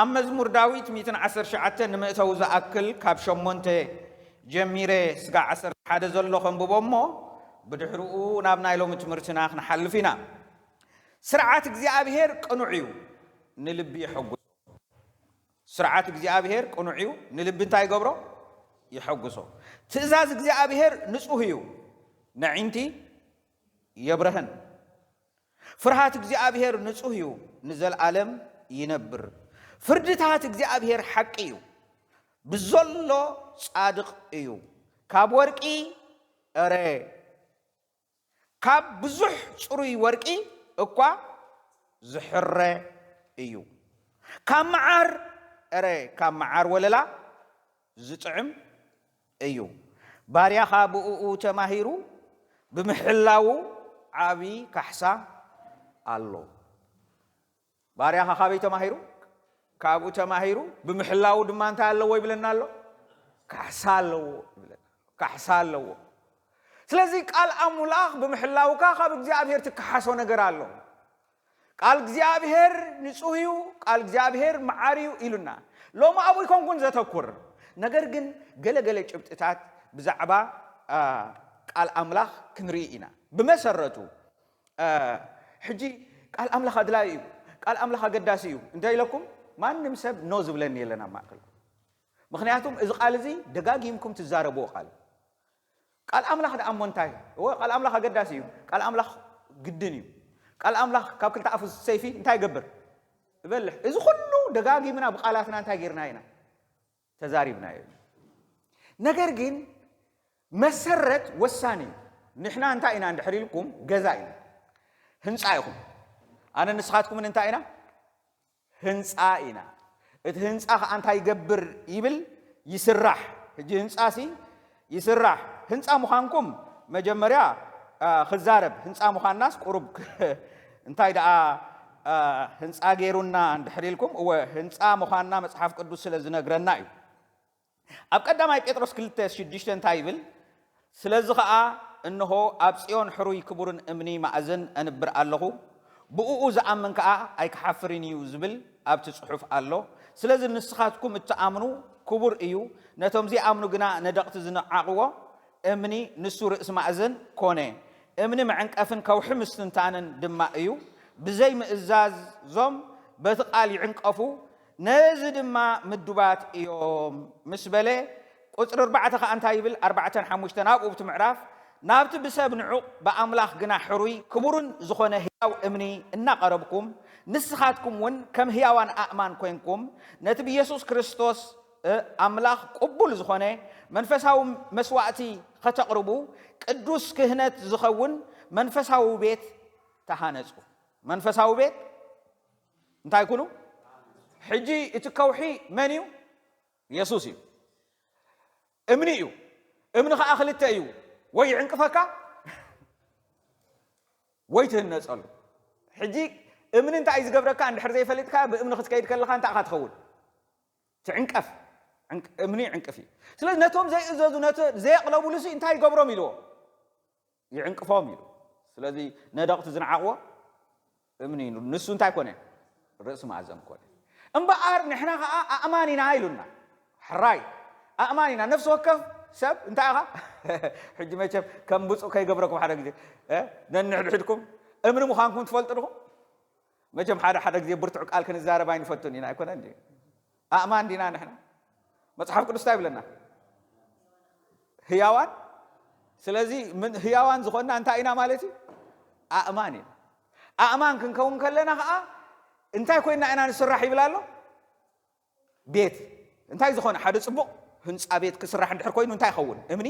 ኣብ መዝሙር ዳዊት ሚእትን ዓሰርተ ትሽዓተን ንምእተው ዝኣክል ካብ ሸሞንተ ጀሚረ ስጋዕ ዓሰርተ ሓደ ዘሎ ከንብቦ እሞ ብድሕርኡ ናብ ናይ ሎሚ ትምህርትና ክንሓልፍ ኢና። ስርዓት እግዚኣብሔር ቅኑዕ እዩ፣ ንልቢ የሐጉሶ። ስርዓት እግዚኣብሔር ቅኑዕ እዩ፣ ንልቢ እንታይ ይገብሮ? የሐጉሶ። ትእዛዝ እግዚኣብሔር ንጹህ እዩ፣ ነዒንቲ የብረህን። ፍርሃት እግዚኣብሔር ንጹህ እዩ፣ ንዘለዓለም ይነብር። ፍርድታት እግዚኣብሔር ሓቂ እዩ፣ ብዘሎ ጻድቕ እዩ። ካብ ወርቂ፣ እረ፣ ካብ ብዙሕ ጽሩይ ወርቂ እኳ ዝሕረ እዩ። ካብ መዓር፣ እረ፣ ካብ መዓር ወለላ ዝጥዕም እዩ። ባርያኻ ብእኡ ተማሂሩ ብምሕላዉ ዓቢ ካሕሳ ኣሎ። ባርያኻ ካበይ ተማሂሩ? ካብኡ ተማሂሩ ብምሕላዉ ድማ እንታይ ኣለዎ ይብለና ኣሎ? ካሕሳ ኣለዎ ይብለና። ካሕሳ ኣለዎ። ስለዚ ቃል ኣምላኽ ብምሕላውካ ካብ እግዚኣብሔር ትከሓሶ ነገር ኣሎ። ቃል እግዚኣብሔር ንጹህ እዩ፣ ቃል እግዚኣብሔር መዓር እዩ ኢሉና። ሎሚ ኣብኡ ይኮንኩን ዘተኩር፣ ነገር ግን ገለገለ ጭብጥታት ብዛዕባ ቃል ኣምላኽ ክንርኢ ኢና። ብመሰረቱ ሕጂ ቃል ኣምላኽ ኣድላይ እዩ፣ ቃል ኣምላኽ ኣገዳሲ እዩ እንታይ ኢለኩም? ማንም ሰብ ኖ ዝብለኒ የለን ኣብ ማእከል። ምክንያቱም እዚ ቃል እዚ ደጋጊምኩም ትዛረብዎ ቃል። ቃል ኣምላኽ ደኣ እሞ እንታይ? እወ፣ ቃል ኣምላኽ ኣገዳሲ እዩ። ቃል ኣምላኽ ግድን እዩ። ቃል ኣምላኽ ካብ ክልተ ኣፉ ሰይፊ እንታይ ይገብር? ይበልሕ። እዚ ኩሉ ደጋጊምና ብቃላትና እንታይ ጌርና ኢና? ተዛሪብናዮ እዩ። ነገር ግን መሰረት ወሳኒ እዩ። ንሕና እንታይ ኢና እንድሕር ኢልኩም ገዛ ኢና። ህንጻ ኢኹም። ኣነ ንስኻትኩምን እንታይ ኢና? ህንጻ ኢና። እቲ ህንጻ ከኣ እንታይ ይገብር ይብል? ይስራሕ። ሕጂ ህንጻ ሲ ይስራሕ። ህንጻ ምዃንኩም መጀመርያ ክዛረብ፣ ህንጻ ምዃንናስ ቁሩብ እንታይ ደኣ ህንጻ ገይሩና እንድሕር ኢልኩም፣ እወ ህንጻ ምዃንና መጽሓፍ ቅዱስ ስለ ዝነግረና እዩ። ኣብ ቀዳማይ ጴጥሮስ ክልተ ሽዱሽተ እንታይ ይብል? ስለዚ ኸኣ እንሆ ኣብ ጽዮን ሕሩይ ክቡርን እምኒ ማእዝን ኣንብር ኣለኹ፣ ብእኡ ዝኣምን ከኣ ኣይክሓፍርን እዩ ዝብል ኣብቲ ጽሑፍ ኣሎ። ስለዚ ንስኻትኩም እትኣምኑ ክቡር እዩ፣ ነቶም ዘይኣምኑ ግና ነደቕቲ ዝነዓቕዎ እምኒ ንሱ ርእሲ ማእዝን ኮነ። እምኒ መዐንቀፍን ከውሒ ምስትንታንን ድማ እዩ። ብዘይ ምእዛዞም በቲ ቃል ይዕንቀፉ፣ ነዚ ድማ ምዱባት እዮም ምስ በለ፣ ቁጽሪ ኣርባዕተ ከኣ እንታይ ይብል? ኣርባዕተን ሓሙሽተን ኣብኡ ኣብቲ ምዕራፍ፣ ናብቲ ብሰብ ንዑቕ ብኣምላኽ ግና ሕሩይ ክቡርን ዝኾነ ህያው እምኒ እናቐረብኩም፣ ንስኻትኩም እውን ከም ህያዋን ኣእማን ኮይንኩም፣ ነቲ ብየሱስ ክርስቶስ ኣምላኽ ቅቡል ዝኾነ መንፈሳዊ መስዋእቲ ኸተቕርቡ፣ ቅዱስ ክህነት ዝኸውን መንፈሳዊ ቤት ተሃነጹ። መንፈሳዊ ቤት እንታይ ኩኑ? ሕጂ እቲ ከውሒ መን እዩ? የሱስ እዩ። እምኒ እዩ። እምኒ ኸዓ ክልተ እዩ፣ ወይ ይዕንቅፈካ ወይ ትህነጸሉ። ሕጂ እምኒ እንታይ እዩ ዝገብረካ እንድሕር ዘይፈሊጥካ፣ ብእምኒ ክትከይድ ከለኻ እንታይ ኢኻ ትኸውን? ትዕንቀፍ። ዕንቅ-፣ እምኒ ዕንቅፍ እዩ። ስለዚ ነቶም ዘይእዘዙ፣ ነቲ ዘየቕለቡሉ ሲ እንታይ ይገብሮም ኢልዎ? ይዕንቅፎም ኢሉ። ስለዚ ነደቕቲ ዝነዓቕዎ እምኒ ኢሉ። ንሱ እንታይ ኮነ? ርእሲ ማእዘን ኮነ። እምበኣር ንሕና ኸዓ ኣእማን ኢና ኢሉና። ሕራይ ኣእማን ኢና። ነፍሲ ወከፍ ሰብ እንታይ ኢኻ? ሕጂ መቸም ከም ብፁዕ ከይገብረኩም ሓደ ግዜ፣ እ፣ ነንሕድሕድኩም እምኒ ምዃንኩም ትፈልጡ ዲኹም? መቸም ሓደ ሓደ ግዜ ብርቱዕ ቃል ክንዛረብ ኣይንፈቱን ኢና፣ ኣይኮነን ድዩ? ኣእማን ዲና ንሕና? መጽሓፍ ቅዱስ እንታይ ይብለና? ህያዋን። ስለዚ ምን ህያዋን ዝኾንና እንታይ ኢና ማለት እዩ? ኣእማን ኢና። ኣእማን ክንከውን ከለና ኸዓ እንታይ ኮይንና ኢና ንስራሕ ይብል ኣሎ? ቤት። እንታይ ዝኾነ ሓደ ጽቡቕ ህንጻ ቤት ክስራሕ እንድሕር ኮይኑ እንታይ ይኸውን? እምኒ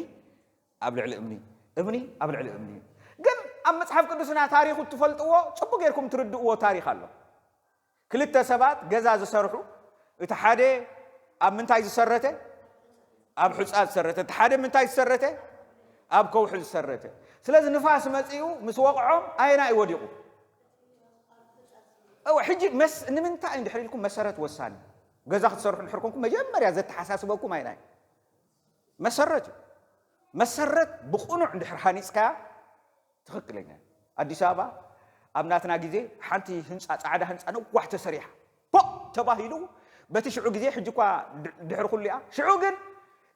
ኣብ ልዕሊ እምኒ፣ እምኒ ኣብ ልዕሊ እምኒ። ግን ኣብ መጽሓፍ ቅዱስና ታሪኹ እትፈልጥዎ፣ ጽቡቕ ጌርኩም ትርድእዎ ታሪኽ ኣሎ። ክልተ ሰባት ገዛ ዝሰርሑ፣ እቲ ሓደ ኣብ ምንታይ ዝሰረተ? ኣብ ሑጻ ዝሰረተ። እቲ ሓደ ምንታይ ዝሰረተ? ኣብ ከውሒ ዝሰረተ። ስለዚ ንፋስ መጺኡ ምስ ወቕዖም ኣየናይ እዩ ወዲቑ? እወ፣ ሕጂ መስ-፣ ንምንታይ እንድሕር ኢልኩም መሰረት ወሳኒ። ገዛ ክትሰርሑ እንድሕር ኮንኩም መጀመርያ ዘተሓሳስበኩም ኣየናይ? መሰረት እዩ። መሰረት ብቕኑዕ እንድሕር ሃኒጽካያ ትኽክለኛ እዩ። ኣዲስ ኣበባ ኣብ ናትና ግዜ ሓንቲ ህንጻ፣ ጻዕዳ ህንጻ ነዋሕ ተሰሪሓ። ፖእ ተባሂሉ በቲ ሽዑ ግዜ፣ ሕጂ እኳ ድሕሪ ኩሉ እያ። ሽዑ ግን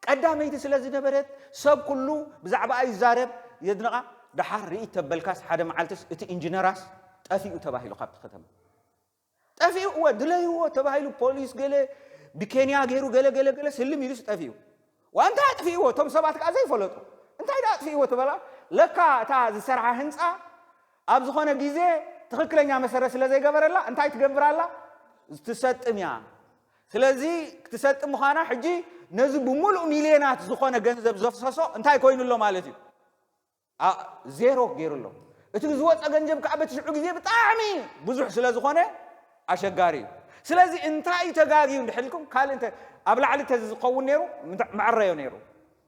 ቀዳመይቲ ስለ ዝነበረት ሰብ ኩሉ ብዛዕባኣ ይዛረብ፣ የድንቓ። ደሓር ርኢ ተበልካስ፣ ሓደ መዓልትስ እቲ ኢንጂነራስ ጠፊኡ ተባሂሉ ካብቲ ከተማ። ጠፊኡ፣ እወ፣ ድለይዎ ተባሂሉ፣ ፖሊስ ገለ ብኬንያ ገይሩ፣ ገለ ገለ ገለ ስልም ኢሉስ ጠፊኡ። ዋንታ ኣጥፊእዎ፣ እቶም ሰባት ከዓ ዘይፈለጡ። እንታይ ደኣ ኣጥፊእዎ ትበላ? ለካ እታ ዝሰርሓ ህንፃ ኣብ ዝኾነ ግዜ ትኽክለኛ መሰረት ስለ ዘይገበረላ እንታይ ትገብር ኣላ? ትሰጥም እያ። ስለዚ ክትሰጥም ምዃና ሕጂ ነዚ ብምሉእ ሚልዮናት ዝኾነ ገንዘብ ዘፍሰሶ እንታይ ኮይኑ ኣሎ ማለት እዩ? ዜሮ ገይሩ ኣሎ። እቲ ዝወፀ ገንዘብ ከዓ በቲ ሽዑ ግዜ ብጣዕሚ ብዙሕ ስለ ዝኾነ ኣሸጋሪ እዩ። ስለዚ እንታይ እዩ ተጋግዩ እንድሕር ኢልኩም፣ ካልእ እንተ ኣብ ላዕሊ እንተ ዝኸውን ነይሩ፣ ምተ- መዐረዮ ነይሩ።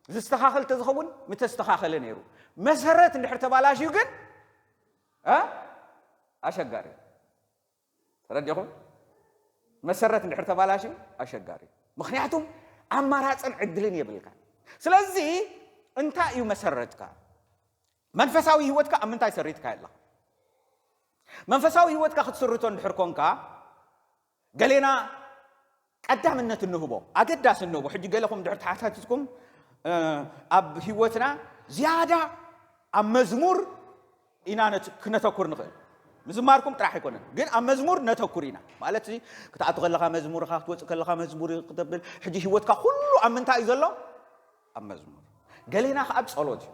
ዝስተኻኸል ተዝኸውን ምተስተኻኸለ ነይሩ። መሰረት እንድሕር ተባላሽዩ ግን፣ እ? ኣሸጋሪ እዩ። ተረዲኹም? መሰረት እንድሕር ተባላሽዩ ኣሸጋሪ እዩ። ምኽንያቱም ኣማራፅን ዕድልን የብልካ። ስለዚ እንታይ እዩ መሰረትካ? መንፈሳዊ ህይወትካ ኣብ ምንታይ ሰሪትካ ኣለኻ? መንፈሳዊ ህይወትካ ክትስርቶ እንድሕር ኮንካ፣ ገሌና ቀዳምነት እንህቦ፣ ኣገዳሲ እንህቦ፣ ሕጂ ገለኹም ድሕር ተሓታቲትኩም፣ እ፣ ኣብ ህይወትና ዝያዳ ኣብ መዝሙር ኢና ነት-፣ ክነተኩር ንኽእል። ምዝማርኩም ጥራሕ ኣይኮነን፣ ግን ኣብ መዝሙር ነተኩር ኢና። ማለት እዚ ክትኣቱ ከለኻ መዝሙርኻ፣ ክትወፅእ ከለኻ መዝሙር ክተብል፣ ሕጂ ህይወትካ ኩሉ ኣብ ምንታይ እዩ ዘሎ? ኣብ መዝሙር። ገሌና ከኣ ኣብ ጸሎት እዩ።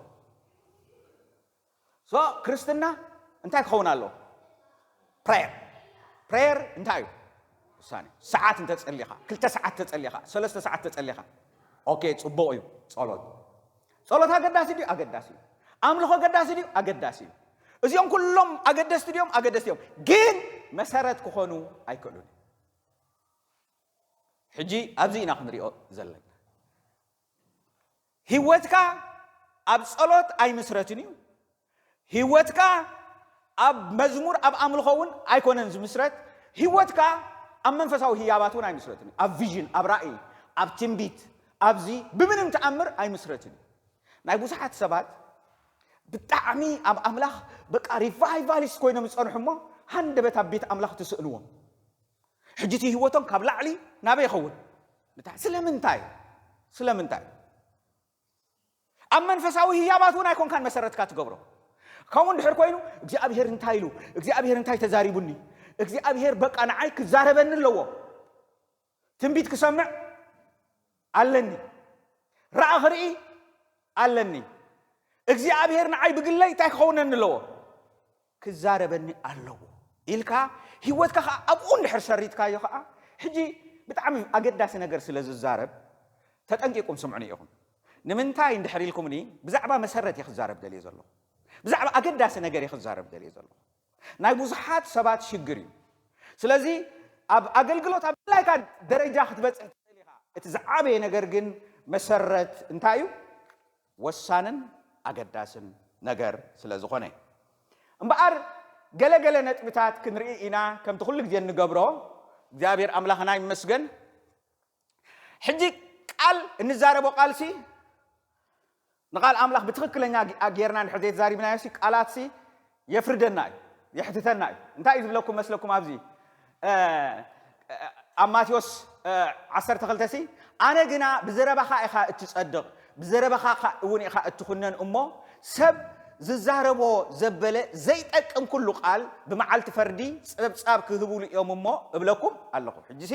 ሶ ክርስትና እንታይ ክኸውን ኣለዎ? ፕሬየር። ፕሬየር እንታይ እዩ? ውሳኔ። ሰዓት እንተጸሊኻ፣ ክልተ ሰዓት ተጸሊኻ፣ ሰለስተ ሰዓት ተጸሊኻ፣ ኦኬ፣ ጽቡቕ እዩ። ጸሎት፣ ጸሎት ኣገዳሲ ድዩ? ኣገዳሲ እዩ። ኣምልኾ ኣገዳሲ ድዩ? ኣገዳሲ እዩ። እዚኦም ኩሎም ኣገደስቲ ድዮም? ኣገደስቲ እዮም። ግን መሰረት ክኾኑ ኣይክእሉን። ሕጂ ኣብዚ ኢና ክንሪኦ ዘለና። ህይወትካ ኣብ ጸሎት ኣይምስረትን እዩ። ህይወትካ ኣብ መዝሙር፣ ኣብ ኣምልኾ እውን ኣይኮነን ዝምስረት። ህይወትካ ኣብ መንፈሳዊ ህያባት እውን ኣይምስረትን እዩ። ኣብ ቪዥን፣ ኣብ ራእይ፣ ኣብ ትንቢት፣ ኣብዚ ብምንም ተኣምር ኣይምስረትን እዩ። ናይ ብዙሓት ሰባት ብጣዕሚ ኣብ ኣምላኽ በቃ ሪቫይቫሊስት ኮይኖም ዝጸንሑ እሞ፣ ሃንደበት ኣብ ቤት ኣምላኽ ትስእንዎም። ሕጂ እቲ ህይወቶም ካብ ላዕሊ ናበይ ይኸውን? ንታሕቲ። ስለምንታይ? ስለምንታይ? ኣብ መንፈሳዊ ህያባት እውን ኣይኮንካን መሰረትካ ትገብሮ። ከምኡ እንድሕር ኮይኑ እግዚኣብሔር እንታይ ኢሉ? እግዚኣብሔር እንታይ ተዛሪቡኒ? እግዚኣብሔር በቃ ንዓይ ክዛረበኒ ኣለዎ። ትንቢት ክሰምዕ ኣለኒ። ራእ ክርኢ ኣለኒ። እግዚኣብሔር ንዓይ ብግለይ እንታይ ክኸውነኒ ኣለዎ? ክዛረበኒ ኣለዎ ኢልካ ህይወትካ ኸዓ ኣብኡ እንድሕር ሰሪትካዮ ኸዓ፣ ሕጂ ብጣዕሚ ኣገዳሲ ነገር ስለ ዝዛረብ ተጠንቂቁም ስምዑኒ ኢኹም። ንምንታይ እንድሕር ኢልኩምኒ፣ ብዛዕባ መሰረት እየ ክዛረብ ደልየ ዘለኹ። ብዛዕባ ኣገዳሲ ነገር እየ ክዛረብ ደልየ ዘለኹ። ናይ ብዙሓት ሰባት ሽግር እዩ። ስለዚ ኣብ ኣገልግሎት ኣብ ድላይካ ደረጃ ክትበጽሕ ትኽእል ኢኻ። እቲ ዝዓበየ ነገር ግን መሰረት እንታይ እዩ? ወሳንን ኣገዳስን ነገር ስለ ዝኾነ። እምበኣር ገለ ገለ ነጥብታት ክንርኢ ኢና፣ ከምቲ ኩሉ ግዜ እንገብሮ። እግዚኣብሔር ኣምላኽና ይመስገን። ሕጂ ቃል እንዛረቦ ቃልሲ ንቃል ኣምላኽ ብትኽክለኛ ጌ-፣ ጌርና እንድሕር ዘይተዛሪብናዮሲ ቃላትሲ የፍርደና እዩ፣ የሕትተና እዩ። እንታይ እዩ ዝብለኩም መስለኩም ኣብዚ? እ፣ እ፣ ኣብ ማቴዎስ፣ እ፣ ዓሰርተ ክልተ ሲ፣ "ኣነ ግና ብዘረባኻ ኢኻ እትጸድቕ፣ ብዘረባኻ ኸ-፣ እውን ኢኻ እትኹነን እሞ፣ ሰብ ዝዛረቦ ዘበለ ዘይጠቅም ኩሉ ቃል ብመዓልቲ ፈርዲ ጸብጻብ ክህብሉ እዮም እሞ እብለኩም ኣለኹ።" ሕጂሲ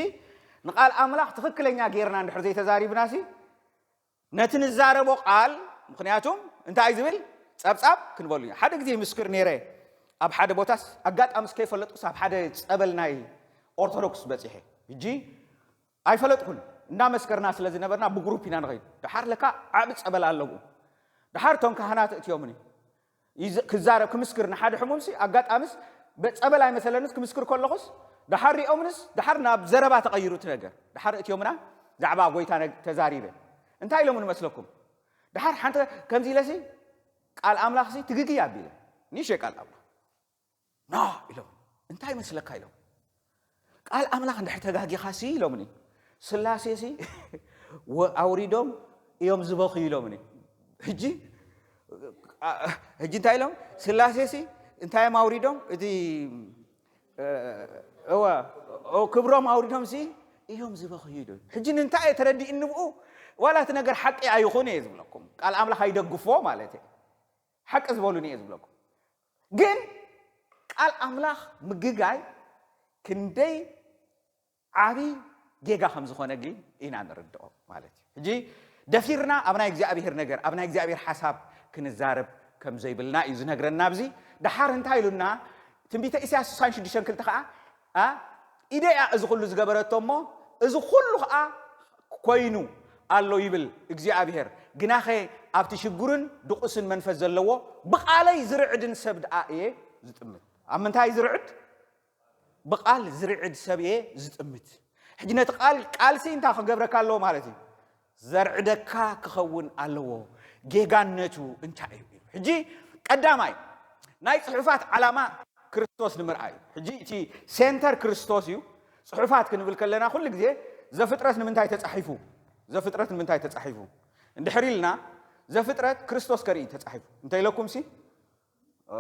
ንቃል ኣምላኽ ትኽክለኛ ጌርና እንድሕር ዘይተዛሪብናሲ፣ ነቲ ንዛረቦ ቃል፣ ምኽንያቱም እንታይ ዝብል ጸብጻብ ክንበሉ ኢና። ሓደ ግዜ ምስክር ነይረ ኣብ ሓደ ቦታስ፣ ኣጋጣሚስ ከይፈለጥኩስ ኣብ ሓደ ጸበል ናይ ኦርቶዶክስ በጺሐ። ሕጂ ኣይፈለጥኩን፣ እንዳመስከርና ስለ ዝነበርና ብግሩፕ ኢና ንኸይድ። ደሓር ለካ ዓቢ ጸበል ኣለብኡ። ደሓር እቶም ካህናት እትዮምኒ። ይዝ-፣ ክዛረብ፣ ክምስክር ንሓደ ሕሙምሲ፣ ኣጋጣሚስ በ-፣ ጸበል ኣይመሰለንስ፣ ክምስክር ከለኹስ፣ ደሓር ሪኦምንስ፣ ደሓር ናብ ዘረባ ተቐይሩ እቲ ነገር። ደሓር እትዮምና፣ ዛዕባ ጐይታ ነግ-፣ ተዛሪበ። እንታይ ኢሎምኒ መስለኩም? ደሓር ሓንቲ ከምዚ ኢለሲ፣ ቃል ኣምላኽሲ ትግግይ ኣቢለ። ኒሸ ቃል ኣምላኽ። "ኖ" ኢሎም። "እንታይ መስለካ?" ኢሎም። "ቃል ኣምላኽ እንድሕር ተጋጊኻሲ" ኢሎምኒ። "ስላሴሲ ወ-፣ ኣውሪዶም እዮም ዝበኽዩ" ኢሎምኒ። ሕጂ፣ ኣ-፣ ሕጂ እንታይ ኢሎም? "ስላሴሲ እንታይ እዮም ኣውሪዶም? እቲ፣ እ፣ እወ፣ ኦ፣ ክብሮም ኣውሪዶምሲ እዮም ዝበኽዩ ኢሉ። ሕጂ ንምንታይ እየ ተረዲእኒ ብኡ? ዋላ እቲ ነገር ሓቂ ኣይኹን እየ ዝብለኩም፣ ቃል ኣምላኽ ኣይደግፎ ማለት እየ። ሓቂ ዝበሉኒ እየ ዝብለኩም። ግን ቃል ኣምላኽ ምግጋይ ክንደይ ዓቢ ጌጋ ከም ዝኾነ ግን ኢና ንርድኦ ማለት እዩ። ሕጂ ደፊርና ኣብ ናይ እግዚኣብሔር ነገር፣ ኣብ ናይ እግዚኣብሔር ሓሳብ ክንዛረብ ከም ዘይብልና እዩ ዝነግረና። ኣብዚ ደሓር እንታይ ኢሉና? ትንቢተ ኢሳያስ ስሳን ሽዱሽተን ክልተ ከዓ፣ ኣ፣ ኢደያ እዚ ኩሉ ዝገበረቶ እሞ፣ እዚ ኩሉ ከዓ ኮይኑ ኣሎ ይብል እግዚኣብሔር። ግናኸ ኣብቲ ሽጉርን ድቑስን መንፈስ ዘለዎ ብቓለይ ዝርዕድን ሰብ ደኣ እየ ዝጥምት። ኣብ ምንታይ ዝርዕድ? ብቓል ዝርዕድ ሰብ እየ ዝጥምት። ሕጂ ነቲ ቃል፣ ቃልሲ እንታይ ክገብረካ ኣለዎ ማለት እዩ? ዘርዕደካ ክኸውን ኣለዎ። ጌጋነቱ እንታይ እዩ? ሕጂ ቀዳማይ ናይ ጽሑፋት ዓላማ ክርስቶስ ንምርኣይ እዩ። ሕጂ እቲ ሴንተር ክርስቶስ እዩ። ጽሑፋት ክንብል ከለና ኩሉ ግዜ ዘፍጥረት ንምንታይ ተጻሒፉ? ዘፍጥረት ንምንታይ ተጻሒፉ? እንድሕር ኢልና ዘፍጥረት ክርስቶስ ከርኢ ተጻሒፉ። እንተ ኢለኩም ሲ፣ እ፣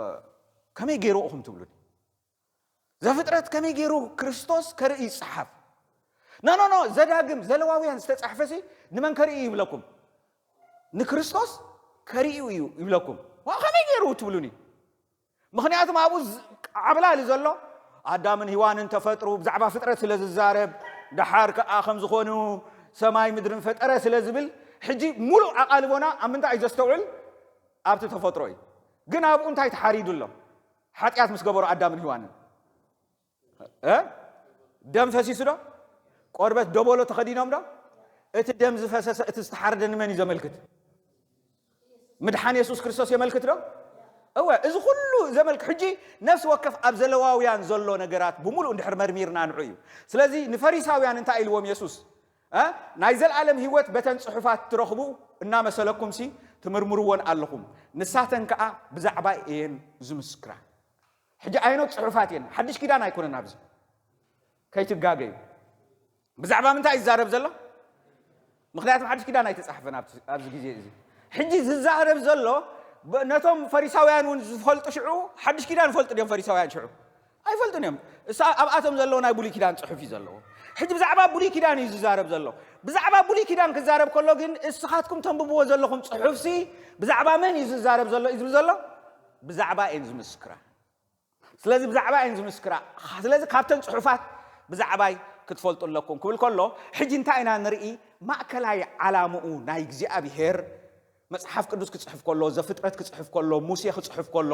ከመይ ገይሩ ኢኹም ትብሉኒ? ዘፍጥረት ከመይ ገይሩ ክርስቶስ ከርኢ ይጸሓፍ? ኖ፣ ኖ፣ ኖ፣ ዘዳግም፣ ዘለዋውያን ዝተጻሕፈ ሲ ንመን ከርኢ ይብለኩም? ንክርስቶስ ከርእዩ እዩ ይብለኩም። ዋ፣ ከመይ ገይሩ ትብሉኒ? ምኽንያቱም ኣብኡ ዝ-፣ ዓብላሊ ዘሎ ኣዳምን ሂዋንን ተፈጥሩ፣ ብዛዕባ ፍጥረት ስለ ዝዛረብ፣ ደሓር ከኣ ከም ዝኾኑ ሰማይ ምድርን ፈጠረ ስለ ዝብል፣ ሕጂ ሙሉእ ኣቓልቦና ኣብ ምንታይ እዩ ዘስተውዕል? ኣብቲ ተፈጥሮ እዩ። ግን ኣብኡ እንታይ ተሓሪዱ ኣሎ? ሓጢኣት ምስ ገበሩ ኣዳምን ሂዋንን፣ እ? ደም ፈሲሱ ዶ? ቆርበት ደቦሎ ተኸዲኖም ዶ? እቲ ደም ዝፈሰሰ፣ እቲ ዝተሓረደ ንመን እዩ ዘመልክት? ምድሓን የሱስ ክርስቶስ የመልክት ዶ? እወ፣ እዚ ኩሉ ዘመልክ-፣ ሕጂ ነፍሲ ወከፍ ኣብ ዘለዋውያን ዘሎ ነገራት ብምሉእ እንድሕር መርሚርና ንዑ እዩ። ስለዚ ንፈሪሳውያን እንታይ ኢልዎም የሱስ? እ? ናይ ዘለኣለም ህይወት በተን ጽሑፋት ትረኽቡ እናመሰለኩም ሲ ትምርምርወን ኣለኹም። ንሳተን ከኣ ብዛዕባይ እየን ዝምስክራ። ሕጂ ኣየኖት ጽሑፋት እየን? ሓድሽ ኪዳን ኣይኮነን ኣብዚ። ከይትጋገዩ። ብዛዕባ ምንታይ እዩ ዝዛረብ ዘሎ? ምኽንያቱም ሓድሽ ኪዳን ኣይተጻሕፈን ኣብቲ፣ ኣብዚ ግዜ እዚ። ሕጂ ዝዛረብ ዘሎ ብ-፣ ነቶም ፈሪሳውያን እውን ዝፈልጡ ሽዑ፣ ሓድሽ ኪዳን ይፈልጡ ድዮም ፈሪሳውያን ሽዑ? ኣይፈልጡን እዮም። እሳ ኣብኣቶም ዘለዎ ናይ ብሉይ ኪዳን ጽሑፍ እዩ ዘለዎ። ሕጂ ብዛዕባ ብሉይ ኪዳን እዩ ዝዛረብ ዘሎ። ብዛዕባ ብሉይ ኪዳን ክዛረብ ከሎ ግን እስኻትኩም ተንብብዎ ዘለኹም ጽሑፍሲ ብዛዕባ መን እዩ ዝዛረብ ዘሎ እዩ ዝብል ዘሎ? ብዛዕባ እየን ዝምስክራ። ስለዚ ብዛዕባ እየን ዝምስክራ። ስለዚ ካብተን ጽሑፋት ብዛዕባይ ክትፈልጡ ኣለኩም ክብል ከሎ፣ ሕጂ እንታይ ኢና ንርኢ? ማእከላይ ዓላምኡ ናይ እግዚኣብሔር መጽሓፍ ቅዱስ ክጽሕፍ ከሎ፣ ዘፍጥረት ክጽሕፍ ከሎ፣ ሙሴ ክጽሕፍ ከሎ፣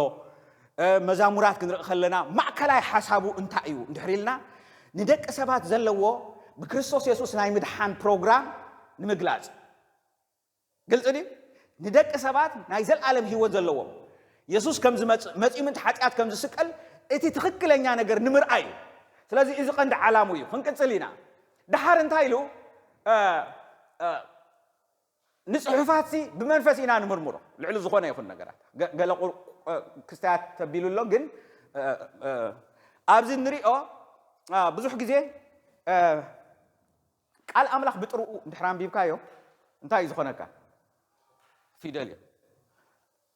እ፣ መዛሙራት ክንርኢ ከለና ማእከላይ ሓሳቡ እንታይ እዩ እንድሕር ኢልና፣ ንደቂ ሰባት ዘለዎ ብክርስቶስ የሱስ ናይ ምድሓን ፕሮግራም ንምግላጽ። ግልጺ ድዩ? ንደቂ ሰባት ናይ ዘልኣለም ህይወት ዘለዎም፣ የሱስ ከም ዝመጽእ፣ መጺኡ ምእንቲ ሓጢኣት ከም ዝስቀል እቲ ትኽክለኛ ነገር ንምርኣይ እዩ። ስለዚ እዚ ቀንዲ ዓላሙ እዩ። ክንቅጽል ኢና። ደሓር እንታይ ኢሉ? እ፣ እ፣ ንጽሑፋትሲ ብመንፈስ ኢና ንምርምሮ። ልዕሊ ዝኾነ ይኹን ነገራት። ገ-፣ ገለ ቁ-፣ እ፣ ክስታያት ተቢሉ ኣሎ፣ ግን፣ እ፣ እ፣ ኣብዚ ንሪኦ፣ እ፣ ብዙሕ ግዜ፣ እ፣ ቃል ኣምላኽ ብጥርኡ እንድሕር ኣንቢብካዮ፣ እንታይ እዩ ዝኾነካ? ፊደል እዩ።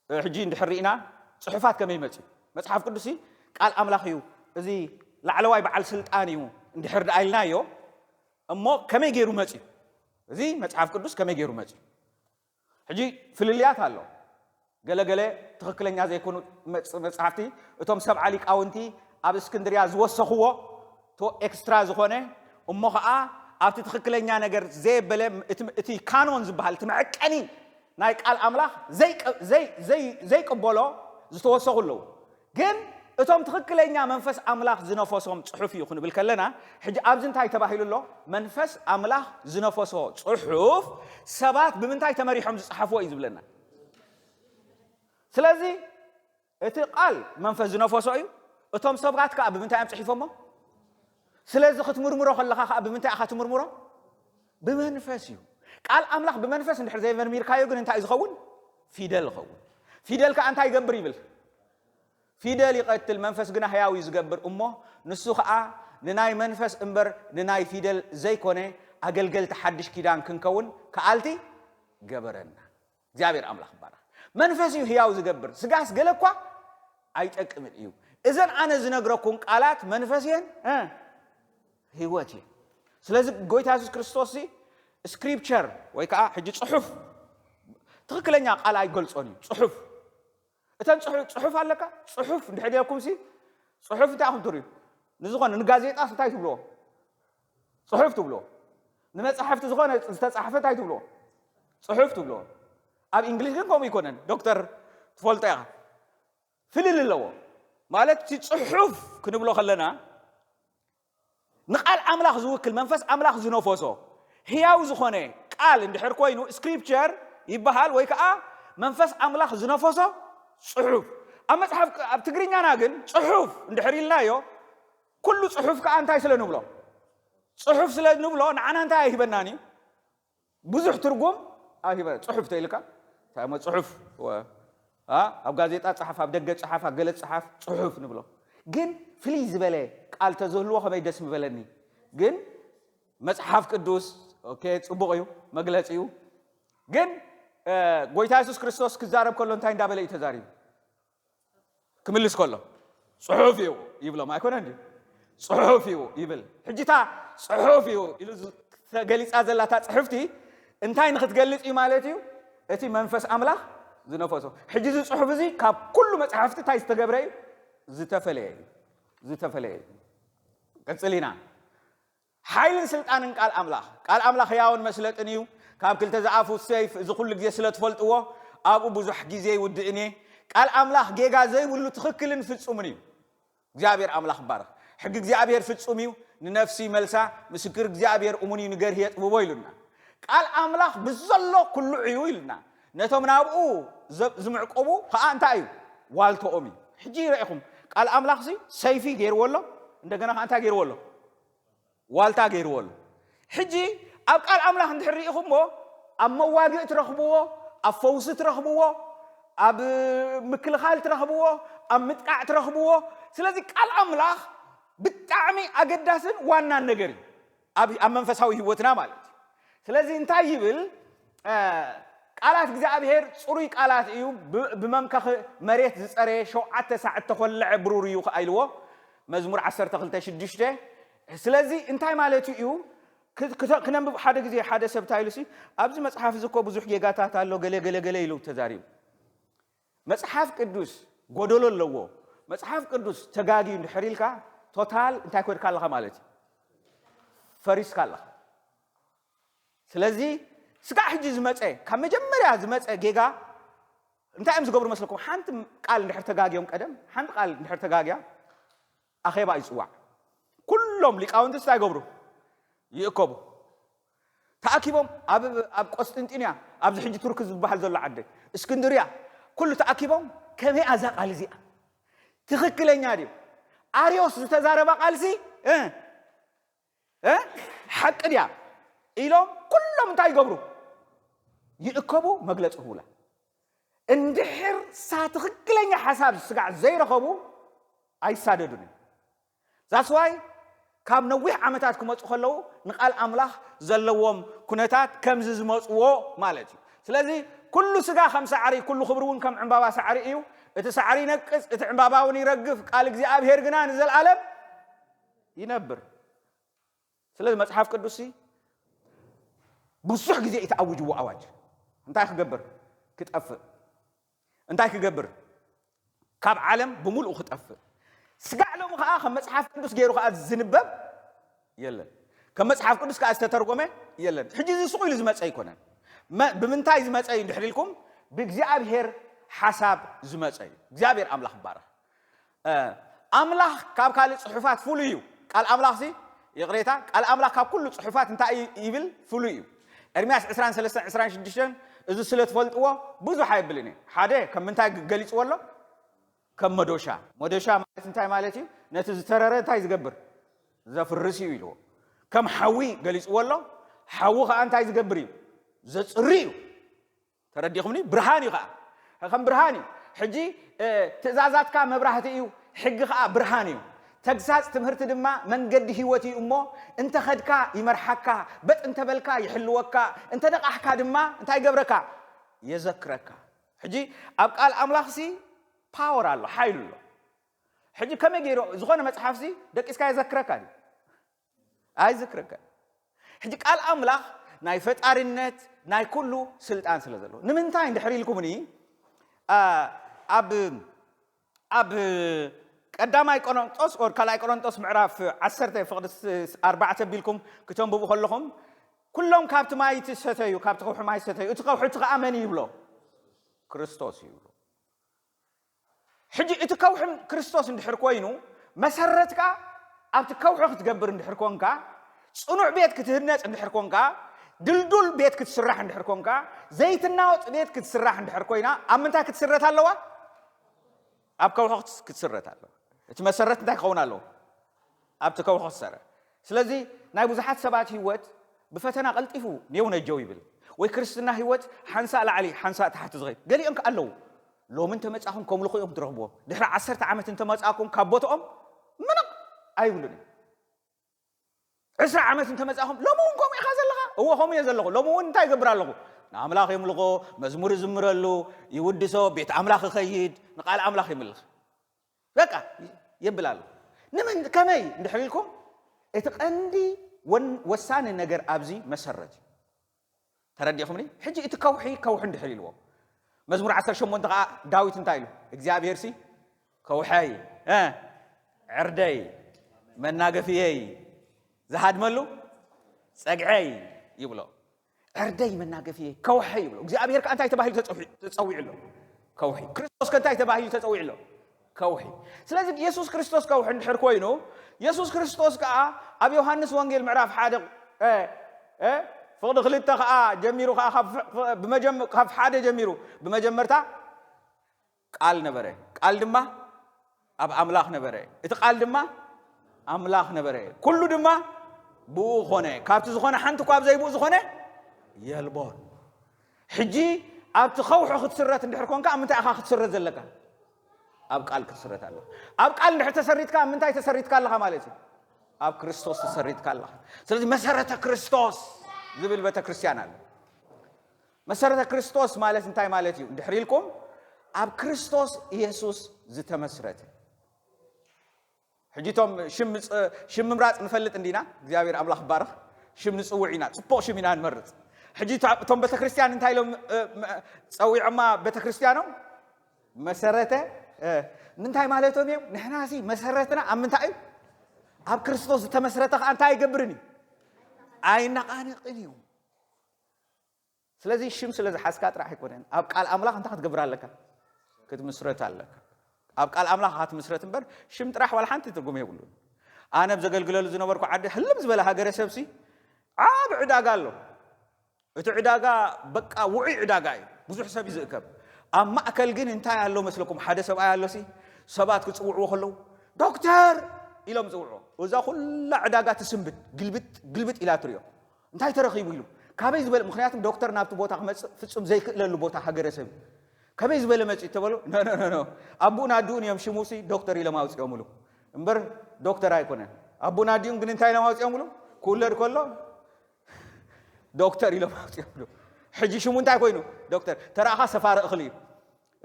እ፣ ሕጂ እንድሕር ርኢና፣ ጽሑፋት ከመይ መጽዩ? መጽሓፍ ቅዱስ ቃል ኣምላኽ እዩ፣ እዚ ላዕለዋይ በዓል ስልጣን እዩ እንድሕር ደኣ ኢልናዮ፣ እሞ ከመይ ገይሩ መጽዩ? እዚ መጽሓፍ ቅዱስ ከመይ ገይሩ መጽዩ? ሕጂ ፍልልያት ኣሎ። ገለ ገለ ትኽክለኛ ዘይኮኑ መጽ-፣ መጽሓፍቲ፣ እቶም ሰብዓ ሊቃውንቲ ኣብ እስክንድርያ ዝወሰኽዎ፣ እቶ ኤክስትራ ዝኾነ፣ እሞ ኸኣ ኣብቲ ትኽክለኛ ነገር ዘየበለ፣ እቲ፣ እቲ ካኖን ዝበሃል፣ እቲ መዐቀኒ ናይ ቃል ኣምላኽ ዘይቀ-፣ ዘይ-፣ ዘይ-፣ ዘይቅበሎ ዝተወሰኹ ኣለዉ። ግን እቶም ትኽክለኛ መንፈስ ኣምላኽ ዝነፈሶም ጽሑፍ እዩ ክንብል ከለና፣ ሕጂ ኣብዚ እንታይ ተባሂሉ ኣሎ? መንፈስ ኣምላኽ ዝነፈሶ ጽሑፍ ሰባት ብምንታይ ተመሪሖም ዝጸሓፍዎ እዩ ዝብለና። ስለዚ እቲ ቃል መንፈስ ዝነፈሶ እዩ። እቶም ሰባት ከኣ ብምንታይ እዮም ጽሒፎሞ? ስለዚ ክትምርምሮ ከለኻ ከኣ ብምንታይ ኢኻ ትምርምሮ? ብመንፈስ እዩ። ቃል ኣምላኽ ብመንፈስ እንድሕር ዘይመርሚርካዮ ግን እንታይ እዩ ዝኸውን? ፊደል ይኸውን። ፊደል ከኣ እንታይ ይገብር ይብል? ፊደል ይቐትል፣ መንፈስ ግና ህያው እዩ ዝገብር። እሞ ንሱ ኸኣ ንናይ መንፈስ እምበር ንናይ ፊደል ዘይኮነ፣ ኣገልገልቲ ሓድሽ ኪዳን ክንከውን ከኣልቲ ገበረና። እግዚኣብሔር ኣምላኽ ይባረኽ። መንፈስ እዩ ህያው ዝገብር፣ ስጋስ ገለ እኳ ኣይጠቅምን እዩ። እዘን ኣነ ዝነግረኩም ቃላት መንፈስ እየን፣ እ፣ ህይወት እየን። ስለዚ ጎይታ የሱስ ክርስቶስ ሲ ስክሪፕቸር ወይ ከዓ ሕጂ ፅሑፍ ትኽክለኛ ቃል ኣይገልጾን እዩ። ፅሑፍ እተን ፅሑ- ፅሑፍ ኣለካ። ፅሑፍ እንድሕር ኢለኩም ሲ ፅሑፍ እንታይ ኢኹም ትርእዩ? ንዝኾነ ንጋዜጣ እንታይ ትብልዎ? ፅሑፍ ትብልዎ። ንመፅሓፍቲ ዝኾነ ዝተፃሕፈ እንታይ ትብልዎ? ፅሑፍ ትብልዎ። ኣብ እንግሊሽ ግን ከምኡ ይኮነን። ዶክተር ትፈልጦ ኢኻ። ፍልል ኣለዎ። ማለት እቲ ፅሑፍ ክንብሎ ከለና ንቃል ኣምላኽ ዝውክል መንፈስ ኣምላኽ ዝነፈሶ ህያው ዝኾነ ቃል እንድሕር ኮይኑ ስክሪፕቸር ይበሃል፣ ወይ ከዓ መንፈስ ኣምላኽ ዝነፈሶ ፅሑፍ። ኣብ መፅሓፍ ኣብ ትግርኛና ግን ፅሑፍ እንድሕር ኢልናዮ ኩሉ ፅሑፍ ከዓ እንታይ ስለ ንብሎ? ፅሑፍ ስለ ንብሎ ንዓና እንታይ ኣይህበናን እዩ? ብዙሕ ትርጉም ኣይህበ። ፅሑፍ ተይልካ እንታይ እሞ ፅሑፍ ወ- አ? ኣብ ጋዜጣ ፀሓፍ፣ ኣብ ደገ ፀሓፍ፣ ኣብ ገለ ፀሓፍ ፅሑፍ ንብሎ። ግን ፍልይ ዝበለ ቃል ተዝህልዎ ከመይ ደስ ምበለኒ። ግን መፅሓፍ ቅዱስ ኦኬ፣ ፅቡቕ እዩ፣ መግለፂ እዩ። ግን እ፣ ጎይታ የሱስ ክርስቶስ ክዛረብ ከሎ እንታይ እንዳበለ እዩ ተዛሪቡ? ክምልስ ከሎ ፅሑፍ እዩ ይብሎም ኣይኮነ እንዲ? ፅሑፍ እዩ ይብል። ሕጂ እታ ፅሑፍ እዩ ኢሉ ዝ- ተገሊፃ ዘላ እታ ፅሕፍቲ እንታይ ንክትገልፅ እዩ ማለት እዩ? እቲ መንፈስ ኣምላኽ ዝነፈሶ። ሕጂ እዚ ፅሑፍ እዚ ካብ ኩሉ መፅሓፍቲ እንታይ ዝተገብረ እዩ? ዝተፈለየ እዩ። ዝተፈለየ እዩ። ቀፅል ኢና። ሓይልን ስልጣንን ቃል ኣምላኽ። ቃል ኣምላኽ ህያውን መስለጥን እዩ። ካብ ክልተ ዝኣፉ ሰይፍ፣ እዚ ኩሉ ግዜ ስለ ትፈልጥዎ፣ ኣብኡ ብዙሕ ግዜ ይውድእን እየ። ቃል ኣምላኽ ጌጋ ዘይብሉ ትኽክልን ፍጹምን እዩ። እግዚኣብሔር ኣምላኽ ይባረኽ። ሕጊ እግዚኣብሔር ፍጹም እዩ፣ ንነፍሲ መልሳ። ምስክር እግዚኣብሔር እሙን እዩ፣ ንገርሂ የጥብቦ ኢሉና። ቃል ኣምላኽ ብዘሎ ኩሉ እዩ ኢሉና። ነቶም ናብኡ ዘ- ዝምዕቆቡ ከዓ እንታይ እዩ? ዋልተኦም እዩ። ሕጂ ይረኢኹም፣ ቃል ኣምላኽሲ ሰይፊ ገይርዎ ኣሎ፣ እንደገና ከዓ እንታይ ገይርዎ ኣሎ? ዋልታ ገይርዎ ኣሎ። ሕጂ ኣብ ቃል ኣምላኽ እንድሕር ርኢኹሞ፣ ኣብ መዋግእ ትረኽብዎ፣ ኣብ ፈውሲ ትረኽብዎ፣ ኣብ ምክልኻል ትረኽብዎ፣ ኣብ ምጥቃዕ ትረኽብዎ። ስለዚ ቃል ኣምላኽ ብጣዕሚ ኣገዳስን ዋናን ነገር እዩ ኣብ ኣብ መንፈሳዊ ህይወትና ማለት እዩ። ስለዚ እንታይ ይብል? እ፣ ቃላት እግዚኣብሔር ጽሩይ ቃላት እዩ፣ ብ- ብመምከኺ መሬት ዝጸረየ ሸውዓተ ሳዕ እተኾለዐ ብሩር እዩ ከኣ ኢልዎ። መዝሙር ዓሰርተ ክልተ ሽዱሽተ። ስለዚ እንታይ ማለት እዩ? ክ- ክተ- ክነንብብ ሓደ ግዜ ሓደ ሰብ እንታይ ኢሉ ሲ፣ ኣብዚ መጽሓፍ እዚ እኮ ብዙሕ ጌጋታት ኣሎ፣ ገለ ገለ ገለ ኢሉ ተዛሪቡ። መጽሓፍ ቅዱስ ጎደሎ ኣለዎ። መጽሓፍ ቅዱስ ተጋግዩ እንድሕር ኢልካ ቶታል እንታይ ኮይድካ ኣለኻ ማለት እዩ? ፈሪስካ ኣለኻ። ስለዚ ስጋዕ ሕጂ ዝመፀ ካብ መጀመርያ ዝመፀ ጌጋ እንታይ እዮም ዝገብሩ መስለኩም? ሓንቲ ቃል እንድሕር ተጋግዮም ቀደም ሓንቲ ቃል እንድሕር ተጋግያ ኣኼባ ይፅዋዕ። ኩሎም ሊቃውንትስ እንታይ ይገብሩ? ይእከቡ። ተኣኪቦም ኣብ ኣብ ቆስጥንጢንያ ኣብዚ ሕጂ ቱርክ ዝበሃል ዘሎ ዓዲ እስክንድርያ ኩሉ ተኣኪቦም ከመይ ኣዛ ቃል እዚኣ ትኽክለኛ ድዩ? ኣርዮስ ዝተዛረባ ቃልሲ እ እ ሓቂ ድያ ኢሎም ኩሎም እንታይ ይገብሩ? ይእከቡ፣ መግለፂ ክህቡላ። እንድሕር ሳ ትኽክለኛ ሓሳብ ስጋዕ ዘይረኸቡ ኣይሳደዱን እዮም። ዛስዋይ ካብ ነዊሕ ዓመታት ክመፁ ከለዉ ንቃል ኣምላኽ ዘለዎም ኩነታት ከምዚ ዝመፅዎ ማለት እዩ። ስለዚ ኩሉ ስጋ ከም ሳዕሪ፣ ኩሉ ክብሪ እውን ከም ዕምባባ ሳዕሪ እዩ። እቲ ሳዕሪ ይነቅፅ፣ እቲ ዕምባባ እውን ይረግፍ፣ ቃል እግዚኣብሔር ግና ንዘለኣለም ይነብር። ስለዚ መጽሓፍ ቅዱስ ብዙሕ ግዜ እዩ ተኣዊጅዎ ኣዋጅ። እንታይ ክገብር? ክጠፍእ። እንታይ ክገብር? ካብ ዓለም ብምሉኡ ክጠፍእ። ስጋዕ ሎሚ ከዓ ከም መጽሓፍ ቅዱስ ገይሩ ከዓ ዝንበብ የለን። ከም መጽሓፍ ቅዱስ ከዓ ዝተተርጎመ የለን። ሕጂ እዚ ስቕ ኢሉ ዝመፀ ኣይኮነን። መ- ብምንታይ ዝመፀ እዩ እንድሕር ኢልኩም? ብእግዚኣብሔር ሓሳብ ዝመፀ እዩ። እግዚኣብሔር ኣምላኽ ይባረኽ። ኣምላኽ ካብ ካልእ ጽሑፋት ፍሉይ እዩ። ቃል ኣምላኽሲ ይቕሬታ፣ ቃል ኣምላኽ ካብ ኩሉ ጽሑፋት እንታይ እዩ ይብል? ፍሉይ እዩ። ኤርምያስ ዕስራን ሰለስተን ዕስራን ሽዱሽተን እዚ ስለ ትፈልጥዎ ብዙሕ ኣይብልን እየ። ሓደ ከም ምንታይ ገሊጽዎ ኣሎ? ከም መዶሻ። መዶሻ ማለት እንታይ ማለት እዩ? ነቲ ዝተረረ እንታይ ዝገብር? ዘፍርስ እዩ ኢልዎ። ከም ሓዊ ገሊጽዎ ኣሎ። ሓዊ ኸኣ እንታይ ዝገብር እዩ? ዘጽሪ እዩ። ተረዲኹምኒ? ብርሃን እዩ ኸዓ። ከም ብርሃን እዩ። ሕጂ ትእዛዛትካ መብራህቲ እዩ፣ ሕጊ ኸዓ ብርሃን እዩ። ተግሳጽ ትምህርቲ ድማ መንገዲ ህይወት እዩ እሞ እንተኸድካ ይመርሓካ፣ በጥ እንተበልካ ይሕልወካ፣ እንተነቓሕካ ድማ እንታይ ይገብረካ? የዘክረካ። ሕጂ ኣብ ቃል ኣምላኽሲ ፓወር ኣሎ፣ ሓይሉ ኣሎ። ሕጂ ከመይ ገይሩ ዝኾነ መጽሓፍሲ ደቂስካ የዘክረካ ድዩ? ኣይዝክረካ። ሕጂ ቃል ኣምላኽ ናይ ፈጣሪነት ናይ ኩሉ ስልጣን ስለ ዘለዎ ንምንታይ እንድሕር ኢልኩምኒ ኣብ ኣብ ቀዳማይ ቆሮንጦስ ኦር ካልኣይ ቆሮንጦስ ምዕራፍ ዓሰርተ ፍቕዲ ኣርባዕተ ቢልኩም ክተንብቡ ከለኹም ኩሎም ካብቲ ማይ እቲ ሰተዩ ካብቲ ከውሒ ማይ ሰተዩ እቲ ከውሒ እቲ ከዓ መን ይብሎ ክርስቶስ ይብሎ ሕጂ እቲ ከውሒ ክርስቶስ እንድሕር ኮይኑ መሰረትካ ኣብቲ ከውሒ ክትገብር እንድሕር ኮንካ ፅኑዕ ቤት ክትህነፅ እንድሕር ኮንካ ድልዱል ቤት ክትስራሕ እንድሕር ኮንካ ዘይትናወፅ ቤት ክትስራሕ እንድሕር ኮይና ኣብ ምንታይ ክትስረት ኣለዋ ኣብ ከውሒ ክትስረት ኣለዋ እቲ መሰረት እንታይ ክኸውን ኣለዎ ኣብቲ ከውሒ ክትሰረ ስለዚ ናይ ብዙሓት ሰባት ህይወት ብፈተና ቀልጢፉ ኔው ነጀው ይብል ወይ ክርስትና ህይወት ሓንሳእ ላዕሊ ሓንሳእ ታሕቲ ዝኸይድ ገሊኦም ከ ኣለዉ ሎሚ እንተመጻኹም ከምልኹ እዮም ትረኽብዎም ድሕሪ ዓሰርተ ዓመት እንተመጻኹም ካብ ቦትኦም ምንቕ ኣይብሉን እዮም ዕስራ ዓመት እንተመጻኹም ሎሚ እውን ከምኡ ኢኻ ዘለኻ እዎ ከምኡ እየ ዘለኹ ሎሚ እውን እንታይ ይገብር ኣለኹ ንኣምላኽ የምልኾ መዝሙር ይዝምረሉ ይውድሶ ቤት ኣምላኽ ይኸይድ ንቃል ኣምላኽ ይምልኽ በቃ የብል ኣሎ ንምን ከመይ እንድሕር ኢልኩም እቲ ቀንዲ ወሳኒ ነገር ኣብዚ መሰረት እዩ ተረዲኹምኒ ሕጂ እቲ ከውሒ ከውሒ እንድሕር ኢልዎ መዝሙር 18 ከዓ ዳዊት እንታይ ኢሉ እግዚኣብሔር ሲ ከውሐይ ዕርደይ መናገፍየይ ዝሃድመሉ ጸግዐይ ይብሎ ዕርደይ መናገፍየይ ከውሐይ ይብሎ እግዚኣብሔር ከዓ እንታይ ተባሂሉ ተጸዊዑ ኣሎ ከውሒ ክርስቶስ ከ እንታይ ተባሂሉ ተጸዊዑ ኣሎ ከውሒ ስለዚህ የሱስ ክርስቶስ ከውሒ እንድሕር ኮይኑ የሱስ ክርስቶስ ከዓ ኣብ ዮሃንስ ወንጌል ምዕራፍ ሓደ ፍቕዲ ክልተ ከዓ ጀሚሩ ከዓ ካብ ሓደ ጀሚሩ ብመጀመርታ ቃል ነበረ ቃል ድማ ኣብ ኣምላኽ ነበረ እቲ ቃል ድማ ኣምላኽ ነበረ ኩሉ ድማ ብኡ ኾነ ካብቲ ዝኾነ ሓንቲ እኳ ዘይብኡ ዝኾነ የልቦን ሕጂ ኣብቲ ኸውሒ ክትስረት እንድሕር ኮንካ ኣብ ምንታይ ኢኻ ክትስረት ዘለካ ኣብ ቃል ክትስረት ኣለካ ኣብ ቃል እንድሕር ተሰሪትካ ኣብ ምንታይ ተሰሪትካ ኣለኻ ማለት እዩ ኣብ ክርስቶስ ተሰሪትካ ኣለኻ ስለዚ መሰረተ ክርስቶስ ዝብል ቤተክርስትያን ኣሎ መሰረተ ክርስቶስ ማለት እንታይ ማለት እዩ እንድሕር ኢልኩም ኣብ ክርስቶስ ኢየሱስ ዝተመስረተ ሕጂ ቶም ሽም ምምራፅ ንፈልጥ እንዲና እግዚኣብሔር ኣምላኽ ባርኽ ሽም ንፅውዕ ኢና ፅቡቕ ሽም ኢና ንመርፅ ሕጂ እቶም ቤተክርስትያን እንታይ ኢሎም ፀዊዖማ ቤተክርስትያኖም መሰረተ እንታይ ማለቶም እዮም ንሕና ሲ መሰረትና ኣብ ምንታይ እዩ ኣብ ክርስቶስ ዝተመስረተ ከዓ እንታይ ኣይገብርን እዩ ኣይነቃንቅን እዩ ስለዚ ሽም ስለ ዝሓዝካ ጥራሕ ኣይኮነን ኣብ ቃል ኣምላኽ እንታይ ክትገብር ኣለካ ክትምስረት ኣለካ ኣብ ቃል ኣምላኽ ክትምስረት እምበር ሽም ጥራሕ ዋላ ሓንቲ ትርጉም የብሉን ኣነ ብዘገልግለሉ ዝነበርኩ ዓዲ ህልም ዝበለ ሃገረሰብ ሲ ዓብ ዕዳጋ ኣሎ እቲ ዕዳጋ በቃ ውዑይ ዕዳጋ እዩ ብዙሕ ሰብ ይዝእከብ ኣብ ማእከል ግን እንታይ ኣሎ መስለኩም ሓደ ሰብኣይ ኣሎሲ ሰባት ክፅውዕዎ ከለዉ ዶክተር ኢሎም ዝፅውዕዎ እዛ ኩላ ዕዳጋ ትስንብድ ግልብጥ ግልብጥ ኢላ ትሪኦ እንታይ ተረኺቡ ኢሉ ካበይ ዝበለ ምክንያቱ ዶክተር ናብቲ ቦታ ክመፅእ ፍፁም ዘይክእለሉ ቦታ ሃገረሰብ እዩ ከበይ ዝበለ መፅኡ ተበሉ ኖኖኖ ኣቡኡን ኣዲኡን እዮም ሽሙሲ ዶክተር ኢሎም ኣውፅኦምሉ እምበር ዶክተር ኣይኮነን ኣቡኡን ኣዲኡን ግን እንታይ ኢሎም ኣውፅኦምሉ ክውለድ ከሎ ዶክተር ኢሎም ኣውፅኦምሉ ሕጂ ሽሙ እንታይ ኮይኑ ዶክተር ተራእኻ ሰፋሪ እኽሊ እዩ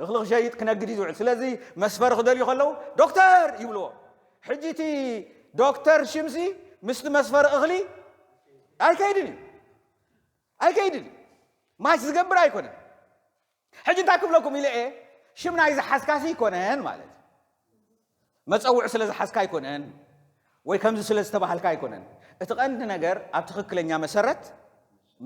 እኽሊ ክሸይጥ ክነግድ እዩ ዝውዕል ስለዚ መስፈሪ ክደልዩ ከለዉ ዶክተር ይብልዎ ሕጂ እቲ ዶክተር ሽምሲ ምስቲ መስፈሪ እኽሊ ኣይከይድን እዩ ኣይከይድን እዩ ማች ዝገብር ኣይኮነን ሕጂ እንታይ ክብለኩም ኢለ እየ ሽም ናይ ዝሓዝካሲ ኣይኮነን ማለት እዩ መፀውዒ ስለ ዝሓዝካ ኣይኮነን ወይ ከምዚ ስለ ዝተባሃልካ ኣይኮነን እቲ ቀንዲ ነገር ኣብ ትኽክለኛ መሰረት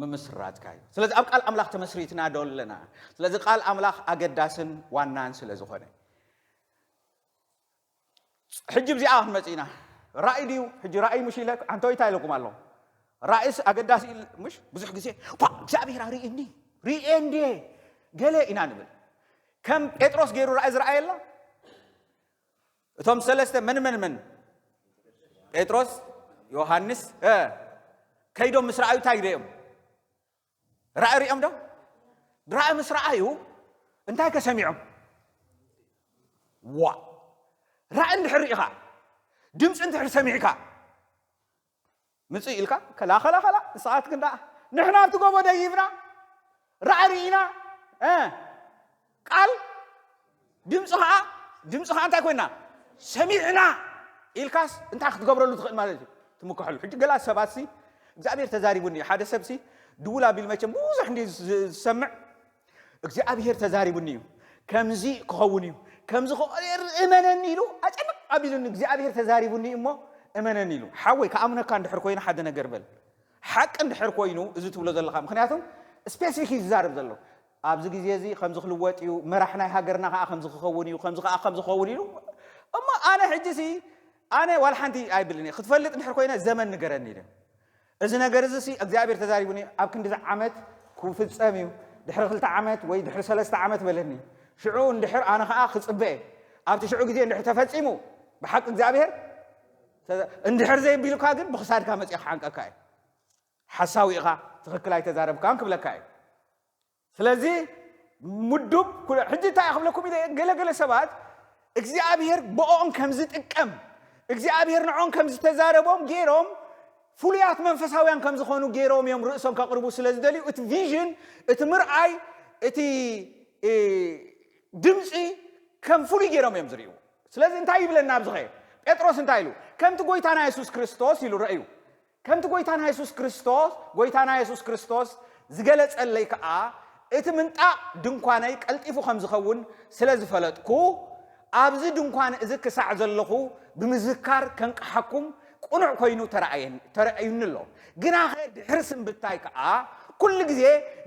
ምምስራትካ እዩ ስለዚ ኣብ ቃል ኣምላኽ ተመስሪትና ዶ ኣለና ስለዚ ቃል ኣምላኽ ኣገዳስን ዋናን ስለ ዝኾነ ሕጂ ብዚኣ ክንመፅ ኢና ራእይ ድዩ ሕጂ ራእይ ምሽ ኢለ ኣንተወይታ ኢለኩም ኣለኹ ራእይስ ኣገዳሲ ምሽ ብዙሕ ግዜ እግዚኣብሔር ርእየኒ ርእየ እንድየ ገለ ኢና ንብል ከም ጴጥሮስ ገይሩ ራእይ ዝረኣየ ኣሎ እቶም ሰለስተ መን መን መን ጴጥሮስ ዮሃንስ ከይዶም ምስ ረኣዩ እንታይ ርእዮም ራእይ ርእዮም ዶ ራእይ ምስ ረኣዩ እንታይ ከሰሚዖም ዋ ራእይ እንድሕር ርኢኻ ድምፂ እንድሕር ሰሚዕካ ምፅእ ኢልካ ከላ ከላ ከላ ንስኻትክን ደኣ ንሕና ኣብቲ ጎቦ ደይብና ራእይ ርኢና ቃል ድምፂ ከዓ ድምፂ ከዓ እንታይ ኮይና ሰሚዕና ኢልካስ እንታይ ክትገብረሉ ትኽእል ማለት እዩ ትምክሐሉ ሕጂ ገላ ሰባት ሲ እግዚኣብሔር ተዛሪቡኒ እዩ። ሓደ ሰብሲ ድውል ኣቢሉ መቸም ብዙሕ እንዲ ዝሰምዕ እግዚኣብሔር ተዛሪቡኒ እዩ፣ ከምዚ ክኸውን እዩ፣ ከምዚ ክኸውን እዩ፣ እመነኒ ኢሉ ኣጨንቕ ኣቢሉኒ። እግዚኣብሔር ተዛሪቡኒ እዩ እሞ እመነኒ ኢሉ። ሓወይ፣ ክኣምነካ እንድሕር ኮይኑ ሓደ ነገር በል። ሓቂ እንድሕር ኮይኑ እዚ ትብሎ ዘለኻ፣ ምኽንያቱም ስፔሲፊክ እዩ ዝዛረብ ዘሎ። ኣብዚ ግዜ እዚ ከምዚ ክልወጥ እዩ፣ መራሕ ናይ ሃገርና ከዓ ከምዚ ክኸውን እዩ፣ ከምዚ ከዓ ከምዚ ክኸውን እዩ። እሞ ኣነ ሕጂ ሲ ኣነ ዋላ ሓንቲ ኣይብልን እየ። ክትፈልጥ እንድሕር ኮይነ ዘመን ንገረኒ ኢለ። እዚ ነገር እዚ ሲ እግዚኣብሔር ተዛሪቡኒ ኣብ ክንዲዚ ዓመት ክፍጸም እዩ፣ ድሕሪ ክልተ ዓመት ወይ ድሕሪ ሰለስተ ዓመት በለኒ። ሽዑ እንድሕር ኣነ ከዓ ክጽበ እየ። ኣብቲ ሽዑ ግዜ እንድሕር ተፈጺሙ ብሓቂ እግዚኣብሔር ተዛ-፣ እንድሕር ዘይቢሉካ ግን ብክሳድካ መጺእ ክሓንቀካ እዩ። ሓሳዊ ኢኻ፣ ትኽክል ኣይተዛረብካን ክብለካ እዩ። ስለዚ ምዱብ ኩለ-፣ ሕጂ እንታይ ክብለኩም ኢለ፣ ገለገለ ሰባት እግዚኣብሔር ብኦም ከም ዝጥቀም፣ እግዚኣብሔር ንዖም ከም ዝተዛረቦም ገይሮም ፍሉያት መንፈሳውያን ከም ዝኾኑ ገይሮም እዮም ርእሶም ከቕርቡ ስለ ዝደልዩ፣ እቲ ቪዥን፣ እቲ ምርኣይ፣ እቲ፣ እ፣ ድምፂ ከም ፍሉይ ገይሮም እዮም ዝርእዩ። ስለዚ እንታይ ይብለና ኣብዚ ኸ? ጴጥሮስ እንታይ ኢሉ? ከምቲ ጎይታና የሱስ ክርስቶስ ኢሉ ረእዩ። ከምቲ ጎይታና የሱስ ክርስቶስ፣ ጎይታና የሱስ ክርስቶስ ዝገለጸለይ ከኣ፣ እቲ ምንጣቕ ድንኳነይ ቀልጢፉ ከም ዝኸውን ስለ ዝፈለጥኩ፣ ኣብዚ ድንኳን እዚ ክሳዕ ዘለኹ ብምዝካር ከንቅሓኩም ቅኑዕ ኮይኑ ተራእየን-፣ ተራእዩኒ ኣሎ። ግናኸ ድሕሪ ስንብታይ ከኣ፣ ኩሉ ግዜ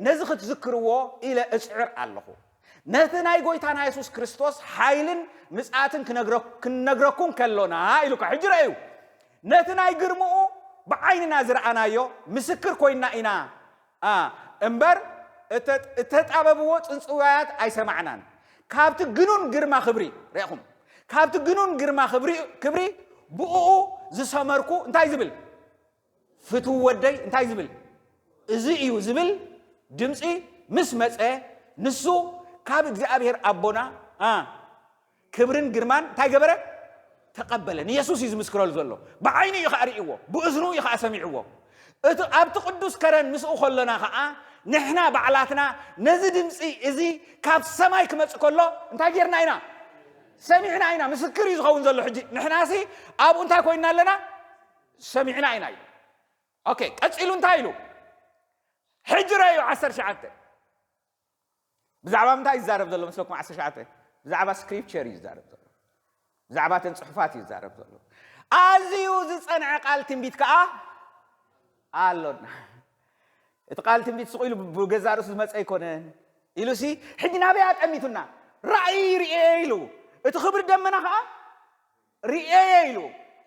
ነዚ ክትዝክርዎ ኢለ እጽዕር ኣለኹ። ነቲ ናይ ጎይታና የሱስ ክርስቶስ ሓይልን ምጽኣትን ክነግረ-፣ ክንነግረኩም ከሎና ኢሉካ። ሕጂ ረእዩ፣ ነቲ ናይ ግርምኡ ብዓይንና ዝረኣናዮ ምስክር ኮይንና ኢና፣ ኣ፣ እምበር እተ-፣ እተጣበብዎ ጽንጽዋያት ኣይሰማዕናን። ካብቲ ግኑን ግርማ ክብሪ፣ ርኢኹም፣ ካብቲ ግኑን ግርማ ክብሪ፣ ክብሪ ብእኡ ዝሰመርኩ እንታይ ዝብል? ፍትው ወደይ እንታይ ዝብል? እዚ እዩ ዝብል ድምፂ ምስ መፀ፣ ንሱ ካብ እግዚኣብሔር ኣቦና፣ ኣ፣ ክብርን ግርማን እንታይ ገበረ? ተቐበለ። ንየሱስ እዩ ዝምስክረሉ ዘሎ። ብዓይኑ እዩ ኸዓ ርእይዎ፣ ብእዝኑ እዩ ኸዓ ሰሚዕዎ። እቲ ኣብቲ ቅዱስ ከረን ምስኡ ከሎና ኸዓ፣ ንሕና ባዕላትና ነዚ ድምፂ እዚ ካብ ሰማይ ክመጽእ ከሎ እንታይ ጌርና ኢና? ሰሚዕና ኢና። ምስክር እዩ ዝኸውን ዘሎ። ሕጂ ንሕናሲ ኣብኡ እንታይ ኮይንና ኣለና? ሰሚዕና ኢና እዩ። ኦኬ፣ ቀጺሉ እንታይ ኢሉ? ሕጂ ረእዩ ዓሰርተ ትሽዓተ። ብዛዕባ ምንታይ እዩ ዝዛረብ ዘሎ መስለኩም? ዓሰርተ ትሽዓተ ብዛዕባ ስክሪፕቸር እዩ ዝዛረብ ዘሎ። ብዛዕባ እተን ጽሑፋት እዩ ዝዛረብ ዘሎ። ኣዝዩ ዝጸንዐ ቃል ትንቢት ከኣ ኣሎና። እቲ ቃል ትንቢት ስቕ ኢሉ ብገዛእ ርእሱ ዝመጸ ኣይኮነን። ኢሉሲ፣ ሕጂ ናበይ ኣጠሚቱና? ራእይ ርእየ ኢሉ። እቲ ክብሪ ደመና ከኣ ርእየ ኢሉ።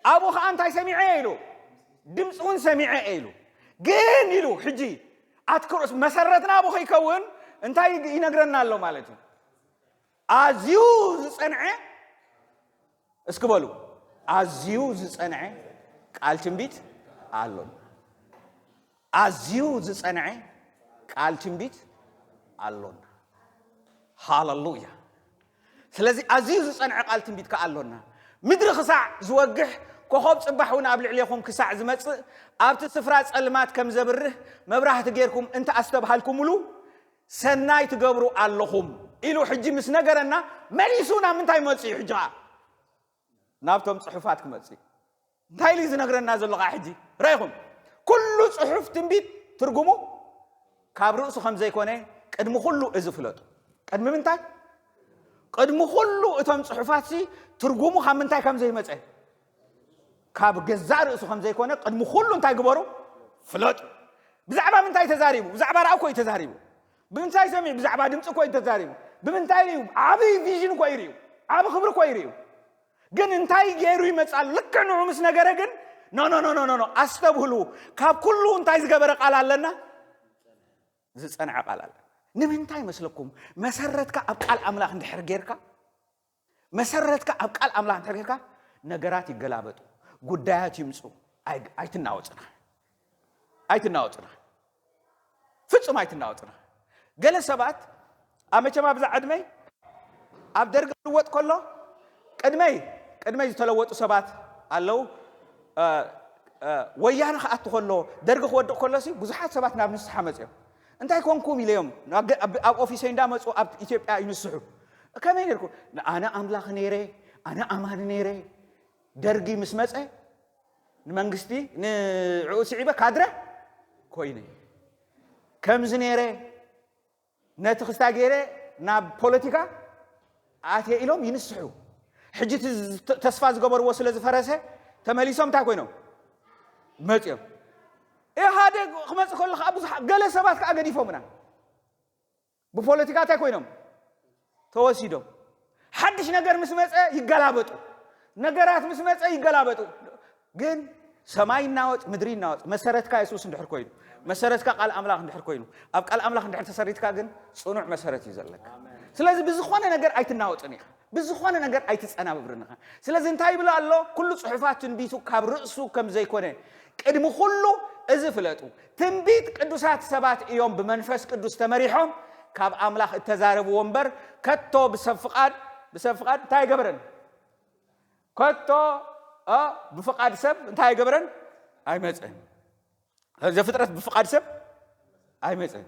ኣብኡ ከኣ እንታይ ሰሚዐ ኢሉ? ድምፂ እውን ሰሚዐ ኢሉ። ግን ኢሉ፣ ሕጂ ኣትክሮስ መሰረትና ኣብኡ ከይከውን እንታይ ይነግረና ኣሎ ማለት እዩ? ኣዝዩ ዝጸንዐ፣ እስኪ በሉ፣ ኣዝዩ ዝጸንዐ ቃል ትንቢት ኣሎና። ኣዝዩ ዝጸንዐ ቃል ትንቢት ኣሎና። ሃለሉያ። ስለዚ ኣዝዩ ዝጸንዐ ቃል ትንቢት ከኣ ኣሎና። ምድሪ ክሳዕ ዝወግሕ፣ ኮኸብ ጽባሕ እውን ኣብ ልዕሌኹም ክሳዕ ዝመጽእ፣ ኣብቲ ስፍራ ጸልማት ከም ዘብርህ መብራህቲ ጌርኩም እንተ ኣስተብሃልኩምሉ፣ ሰናይ ትገብሩ ኣለኹም ኢሉ ሕጂ ምስ ነገረና፣ መሊሱ ናብ ምንታይ መጽኡ? ሕጂ ኸኣ ናብቶም ጽሑፋት ክመጽእ። እንታይ ኢሉ ዝነግረና ዘሎ ኸዓ ሕጂ? ርኢኹም፣ ኩሉ ጽሑፍ ትንቢት ትርጉሙ ካብ ርእሱ ከም ዘይኮነ ቅድሚ ኩሉ እዚ ፍለጡ። ቅድሚ ምንታይ? ቅድሚ ኩሉ እቶም ጽሑፋትሲ ትርጉሙ ካብ ምንታይ ከም ዘይመጸ፣ ካብ ገዛእ ርእሱ ከም ዘይኮነ ቅድሚ ኩሉ እንታይ ግበሩ? ፍለጡ። ብዛዕባ ምንታይ ተዛሪቡ? ብዛዕባ ራእይ እኮ እዩ ተዛሪቡ። ብምንታይ ሰሚዑ? ብዛዕባ ድምፂ እኮ እዩ ተዛሪቡ። ብምንታይ ርእዩ? ዓብዪ ቪዥን እኮ እዩ ርእዩ። ዓብዪ ክብሪ እኮ እዩ ርእዩ። ግን እንታይ ገይሩ ይመጽእ ኣሎ? ልክዕ ንዑ ምስ ነገረ ግን፣ ኖ፣ ኖ፣ ኖ፣ ኖ፣ ኖ፣ ኖ፣ ኣስተብህሉ። ካብ ኩሉ እንታይ ዝገበረ ቃል ኣለና? ዝጸንዐ ቃል ኣለ። ንምንታይ መስለኩም? መሰረትካ ኣብ ቃል ኣምላኽ እንድሕር ጌርካ፣ መሰረትካ ኣብ ቃል ኣምላኽ እንድሕር ጌርካ፣ ነገራት ይገላበጡ፣ ጉዳያት ይምጹ። ኣይ-፣ ኣይትናወጽና። ኣይትናወጽና። ፍጹም ኣይትናወጽና። ገለ ሰባት፣ ኣብ መቸም ኣብዛ ዕድመይ፣ ኣብ ደርጊ ክልወጥ ከሎ፣ ቅድመይ፣ ቅድመይ ዝተለወጡ ሰባት ኣለዉ። እ፣ እ፣ ወያነ ክኣቱ ከሎ፣ ደርጊ ክወድቕ ከሎሲ፣ ብዙሓት ሰባት ናብ ንስሓ መጽዮም። እንታይ ኮንኩም ኢለዮም፣ ናብ ገ-፣ ኣብ፣ ኣብ ኦፊሰይ እንዳመጹ ኣብ ኢትዮጵያ ይንስሑ። ከመይ ኔርኩ? ኣነ ኣምላኽ ኔረ፣ ኣነ ኣማኒ ኔረ። ደርጊ ምስ መጸ፣ ንመንግስቲ፣ ንዕኡ ስዒበ ካድረ ኮይነ ከምዚ ነይረ፣ ነቲ ክስታይ ገይረ ናብ ፖለቲካ ኣትየ ኢሎም ይንስሑ። ሕጂ እቲ ዝ- ተስፋ ዝገበርዎ ስለ ዝፈረሰ ተመሊሶም እንታይ ኮይኖም መፅኦም። ኢህኣዴግ ክመፅእ ከሎ ከዓ ብዙሓት ገለ ሰባት ከዓ ገዲፎምና። ብፖለቲካ እንታይ ኮይኖም ተወሲዶም። ሓድሽ ነገር ምስ መፀ ይገላበጡ። ነገራት ምስ መፀ ይገላበጡ። ግን ሰማይ ይናወፅ፣ ምድሪ ይናወፅ፣ መሰረትካ የሱስ እንድሕር ኮይኑ፣ መሰረትካ ቃል ኣምላኽ እንድሕር ኮይኑ፣ ኣብ ቃል ኣምላኽ እንድሕር ተሰሪትካ ግን ፅኑዕ መሰረት እዩ ዘለካ። ስለዚ ብዝኾነ ነገር ኣይትናወፅን ኢኻ፣ ብዝኾነ ነገር ኣይትፀናብብርን ኢኻ። ስለዚ እንታይ ይብል ኣሎ? ኩሉ ፅሑፋት ትንቢቱ ካብ ርእሱ ከም ዘይኮነ ቅድሚ ኩሉ እዚ ፍለጡ። ትንቢት ቅዱሳት ሰባት እዮም ብመንፈስ ቅዱስ ተመሪሖም ካብ ኣምላኽ እተዛረብዎ እምበር ከቶ ብሰብ ፍቓድ ብሰብ ፍቓድ እንታይ ኣይገበረን? ከቶ እ፣ ብፍቓድ ሰብ እንታይ ኣይገበረን? ኣይመፀን። ዘፍጥረት ብፍቓድ ሰብ ኣይመፀን።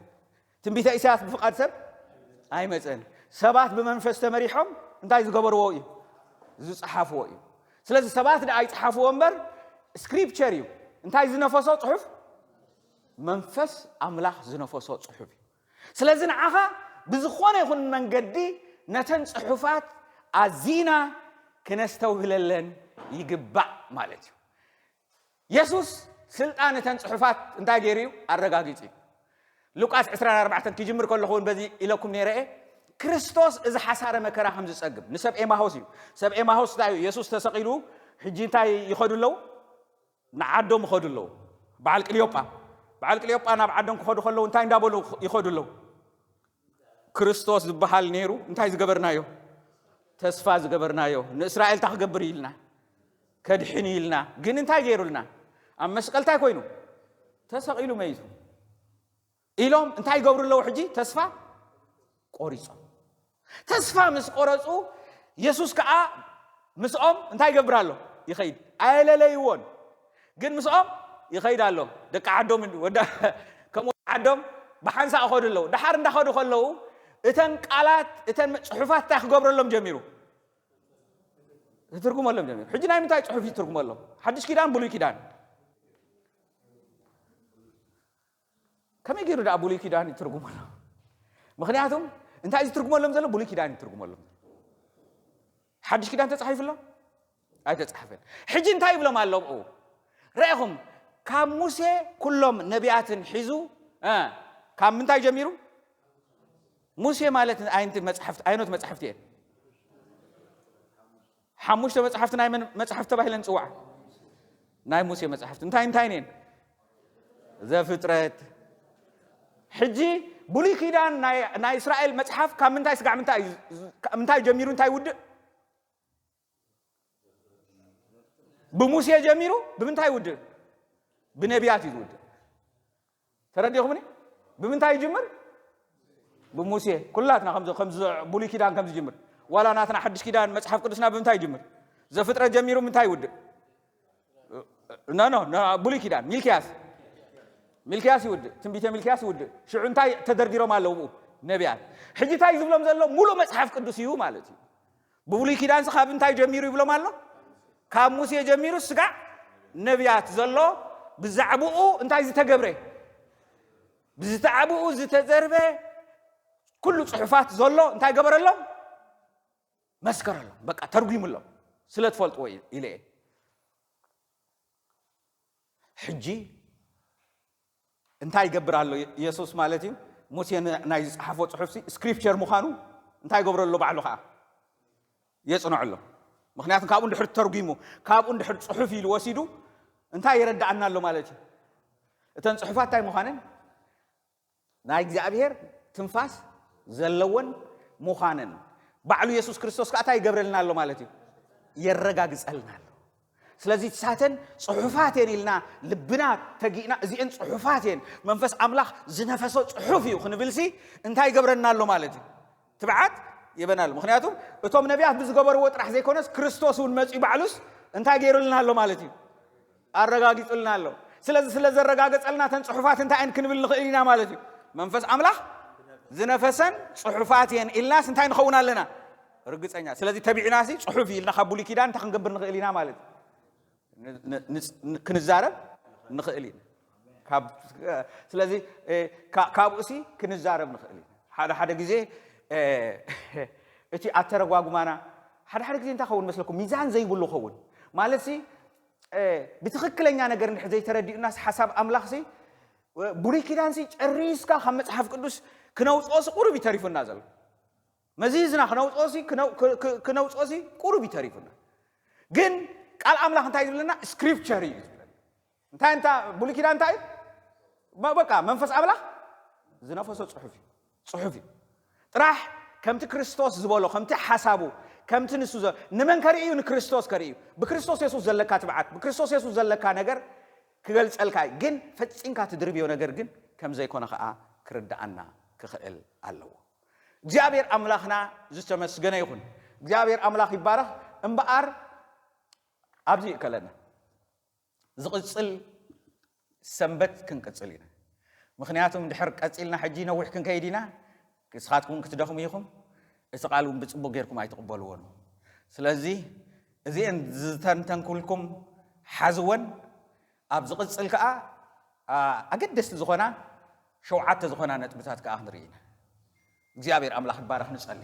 ትንቢተ ኢሳያስ ብፍቓድ ሰብ ኣይመፀን። ሰባት ብመንፈስ ተመሪሖም እንታይ ዝገበርዎ እዩ? ዝፀሓፍዎ እዩ። ስለዚ ሰባት ደኣ ኣይፀሓፍዎ እምበር ስክሪፕቸር እዩ። እንታይ ዝነፈሶ ፅሑፍ? መንፈስ ኣምላኽ ዝነፈሶ ፅሑፍ እዩ። ስለዚ ንዓኻ ብዝኾነ ይኹን መንገዲ ነተን ፅሑፋት ኣዚና ክነስተውህለለን ይግባእ ማለት እዩ። የሱስ ስልጣን እተን ጽሑፋት እንታይ ገይሩ እዩ? ኣረጋጊጹ እዩ። ሉቃስ ዕስራን ኣርባዕተን ክጅምር ከለኹ እውን በዚ ኢለኩም ነይረ እየ። ክርስቶስ እዚ ሓሳረ መከራ ከም ዝጸግብ ንሰብ ኤማሆስ እዩ። ሰብ ኤማሆስ እንታይ እዩ? የሱስ ተሰቒሉ ሕጂ እንታይ ይኸዱ ኣለዉ? ንዓዶም ይኸዱ ኣለዉ። በዓል ቅልዮጳ በዓል ቅልዮጳ ናብ ዓዶም ክኸዱ ከለዉ እንታይ እንዳበሉ ይኸዱ ኣለዉ? ክርስቶስ ዝበሃል ነይሩ። እንታይ ዝገበርናዮ? ተስፋ ዝገበርናዮ። ንእስራኤል እንታይ ክገብር ኢልና? ከድሕን ኢልና። ግን እንታይ ገይሩልና? ኣብ መስቀል እንታይ ኮይኑ? ተሰቒሉ መይቱ ኢሎም እንታይ ይገብሩ ኣለዉ? ሕጂ ተስፋ ቆሪጾም። ተስፋ ምስ ቆረጹ የሱስ ከኣ ምስኦም እንታይ ይገብር ኣሎ? ይኸይድ። ኣየለለይዎን። ግን ምስኦም ይኸይድ ኣሎ። ደቂ ዓዶም ወዳ ከም ወዲ ዓዶም ብሓንሳእ ይኸዱ ኣለዉ። ደሓር እንዳኸዱ ከለዉ እተን ቃላት እተን ጽሑፋት እንታይ ክገብረሎም ጀሚሩ? ክትርጉመሎም ጀሚሩ። ሕጂ ናይ ምንታይ ጽሑፍ ይትርጉመሎም? ሓድሽ ኪዳን ብሉይ ኪዳን። ከመይ ገይሩ ደኣ ብሉይ ኪዳን ይትርጉመሎም? ምኽንያቱም እንታይ ዝትርጉመሎም ዘሎ ብሉይ ኪዳን ይትርጉመሎም ዘሎ። ሓድሽ ኪዳን ተጻሒፉ ኣሎ? ኣይተጻሕፈን። ሕጂ እንታይ ይብሎም ኣሎ ኣብኡ? ረኢኹም ካብ ሙሴ ኩሎም ነቢያትን ሒዙ እ፣ ካብ ምንታይ ጀሚሩ? ሙሴ ማለት ኣይነት መጽሓፍቲ ኣይነት መጽሓፍቲ እየን? ሓሙሽተ መጽሓፍቲ ናይ መን መጽሓፍቲ ተባሂለን ዝጽውዓ? ናይ ሙሴ መጽሓፍቲ። እንታይ እንታይ እየን? ዘፍጥረት። ሕጂ ብሉይ ኪዳን ናይ ናይ እስራኤል መጽሓፍ ካብ ምንታይ ስጋዕ ምንታይ እዩ? ካብ ምንታይ ጀሚሩ እንታይ ይውድእ? ብሙሴ ጀሚሩ ብምንታይ ይውድእ? ብነቢያት እዩ ዝውድእ። ተረዲኹምኒ? ብምንታይ ይጅምር? ብሙሴ። ኩላትና ከምዚ ከምዚ ብሉይ ኪዳን ከም ዝጅምር ዋላ ናትና ሓድሽ ኪዳን መጽሓፍ ቅዱስና ብምንታይ ይጅምር? ዘፍጥረት ጀሚሩ ምንታይ ይውድእ? ኖ ኖ ኖ፣ ብሉይ ኪዳን ሚልክያስ ሚልክያስ ይውድእ። ትንቢተ ሚልክያስ ይውድእ። ሽዑ እንታይ ተደርዲሮም ኣለዉ ብኡ? ነቢያት። ሕጂ እንታይ ዝብሎም ዘሎ? ሙሉእ መጽሓፍ ቅዱስ እዩ ማለት እዩ። ብብሉይ ኪዳንስ ካብ እንታይ ጀሚሩ ይብሎም ኣሎ? ካብ ሙሴ ጀሚሩ ስጋዕ ነቢያት ዘሎ ብዛዕባኡ እንታይ ዝተገብረ? ብዛዕባኡ ዝተዘርበ ኩሉ ጽሑፋት ዘሎ እንታይ ገበረሎም? መስከረሎም። በቃ ተርጒሙሎም። ስለ ትፈልጥዎ ኢለ እየ። ሕጂ እንታይ ይገብር ኣሎ የሱስ ማለት እዩ? ሙሴ ን- ናይ ዝጸሓፎ ጽሑፍሲ ስክሪፕቸር ምዃኑ እንታይ ይገብሮ ኣሎ? ባዕሉ ኸዓ የጽንዖ ኣሎ። ምኽንያቱ ካብኡ እንድሕር ተርጒሙ፣ ካብኡ እንድሕር ጽሑፍ ኢሉ ወሲዱ እንታይ የረድኣና ኣሎ ማለት እዩ? እተን ጽሑፋት እንታይ ምዃነን ናይ እግዚኣብሔር ትንፋስ ዘለወን ምዃነን ባዕሉ የሱስ ክርስቶስ ከዓ እንታይ ይገብረልና ኣሎ ማለት እዩ? የረጋግጸልና ኣሎ። ስለዚ ሳተን ጽሑፋት እየን ኢልና ልብና ተጊእና እዚአን ጽሑፋት እየን መንፈስ ኣምላኽ ዝነፈሶ ጽሑፍ እዩ ክንብልሲ እንታይ ይገብረና ኣሎ ማለት እዩ? ትብዓት ይበና ኣሎ። ምኽንያቱ እቶም ነቢያት ብዝገበርዎ ጥራሕ ዘይኮነስ ክርስቶስ እውን መጺኡ ባዕሉስ እንታይ ገይሩልና ኣሎ ማለት እዩ? ኣረጋጊጹልና ኣሎ። ስለዚ ስለ ዘረጋገጸልና እተን ጽሑፋት እንታይ እየን ክንብል ንኽእል ኢና ማለት እዩ? መንፈስ ኣምላኽ ዝነፈሰን ጽሑፋት እየን ኢልናስ እንታይ ንኸውን ኣለና? ርግጸኛ። ስለዚ ተቢዕናሲ ጽሑፍ ኢልና ካብ ብሉይ ኪዳን እንታይ ክንገብር ንኽእል ኢና ማለት እዩ? ን- ን- ንጽ- ን- ክንዛረብ ንኽእል ኢና። ካብ ስለዚ እ፣ ካ- ካብኡሲ ክንዛረብ ንኽእል ኢና። ሓደ ሓደ ግዜ እ፣ እቲ ኣተረጓጉማና ሓደ ሓደ ግዜ እንታይ ኸውን መስለኩም ሚዛን ዘይብሉ ኸውን ማለት ሲ እ፣ ብትኽክለኛ ነገር እንድሕር ዘይተረዲኡናስ ሓሳብ ኣምላኽ ሲ እ፣ ብሉይ ኪዳን ሲ ጨሪስካ ካብ መጽሓፍ ቅዱስ ክነውፅኦ ሲ ቁሩብ ይተሪፉና ዘሎ መዚዝና ክነውፅኦ ሲ ክነው- ክ- ክ- ክነውፅኦ ሲ ቁሩብ ይተሪፉና ግን ቃል ኣምላኽ እንታይ ዝብለና ስክሪፕቸር እዩ ዝብለና እንታይ እንታ ብሉይ ኪዳን እንታይ እዩ በቃ መንፈስ ኣምላኽ ዝነፈሶ ፅሑፍ እዩ ፅሑፍ እዩ ጥራሕ ከምቲ ክርስቶስ ዝበሎ ከምቲ ሓሳቡ ከምቲ ንሱ ዘ- ንመን ከርኢ እዩ ንክርስቶስ ከርኢ እዩ ብክርስቶስ የሱስ ዘለካ ትብዓት ብክርስቶስ የሱስ ዘለካ ነገር ክገልፀልካ እዩ ግን ፈፂምካ ትድርብዮ ነገር ግን ከም ዘይኮነ ከዓ ክርድኣና ክኽእል ኣለዎ እግዚኣብሔር ኣምላኽና ዝተመስገነ ይኹን እግዚኣብሔር ኣምላኽ ይባረኽ እምበኣር ኣብዚ ይእከለና ዝቕፅል ሰንበት ክንቅፅል ኢና ምክንያቱ ድሕር ቀፂልና ሕጂ ነዊሕ ክንከይድ ኢና ንስኻትኩም ክትደኽሙ ኢኹም እቲ ቃል እውን ብፅቡቅ ጌርኩም ኣይትቕበልዎን ስለዚ እዚአን ዝተንተንኩልኩም ሓዝወን ኣብ ዝቕፅል ከዓ ኣገደስቲ ዝኾና ሸውዓተ ዝኾና ነጥብታት ከዓ ክንርኢ ኢና እግዚኣብሔር ኣምላኽ ይባረኽ ንፀሊ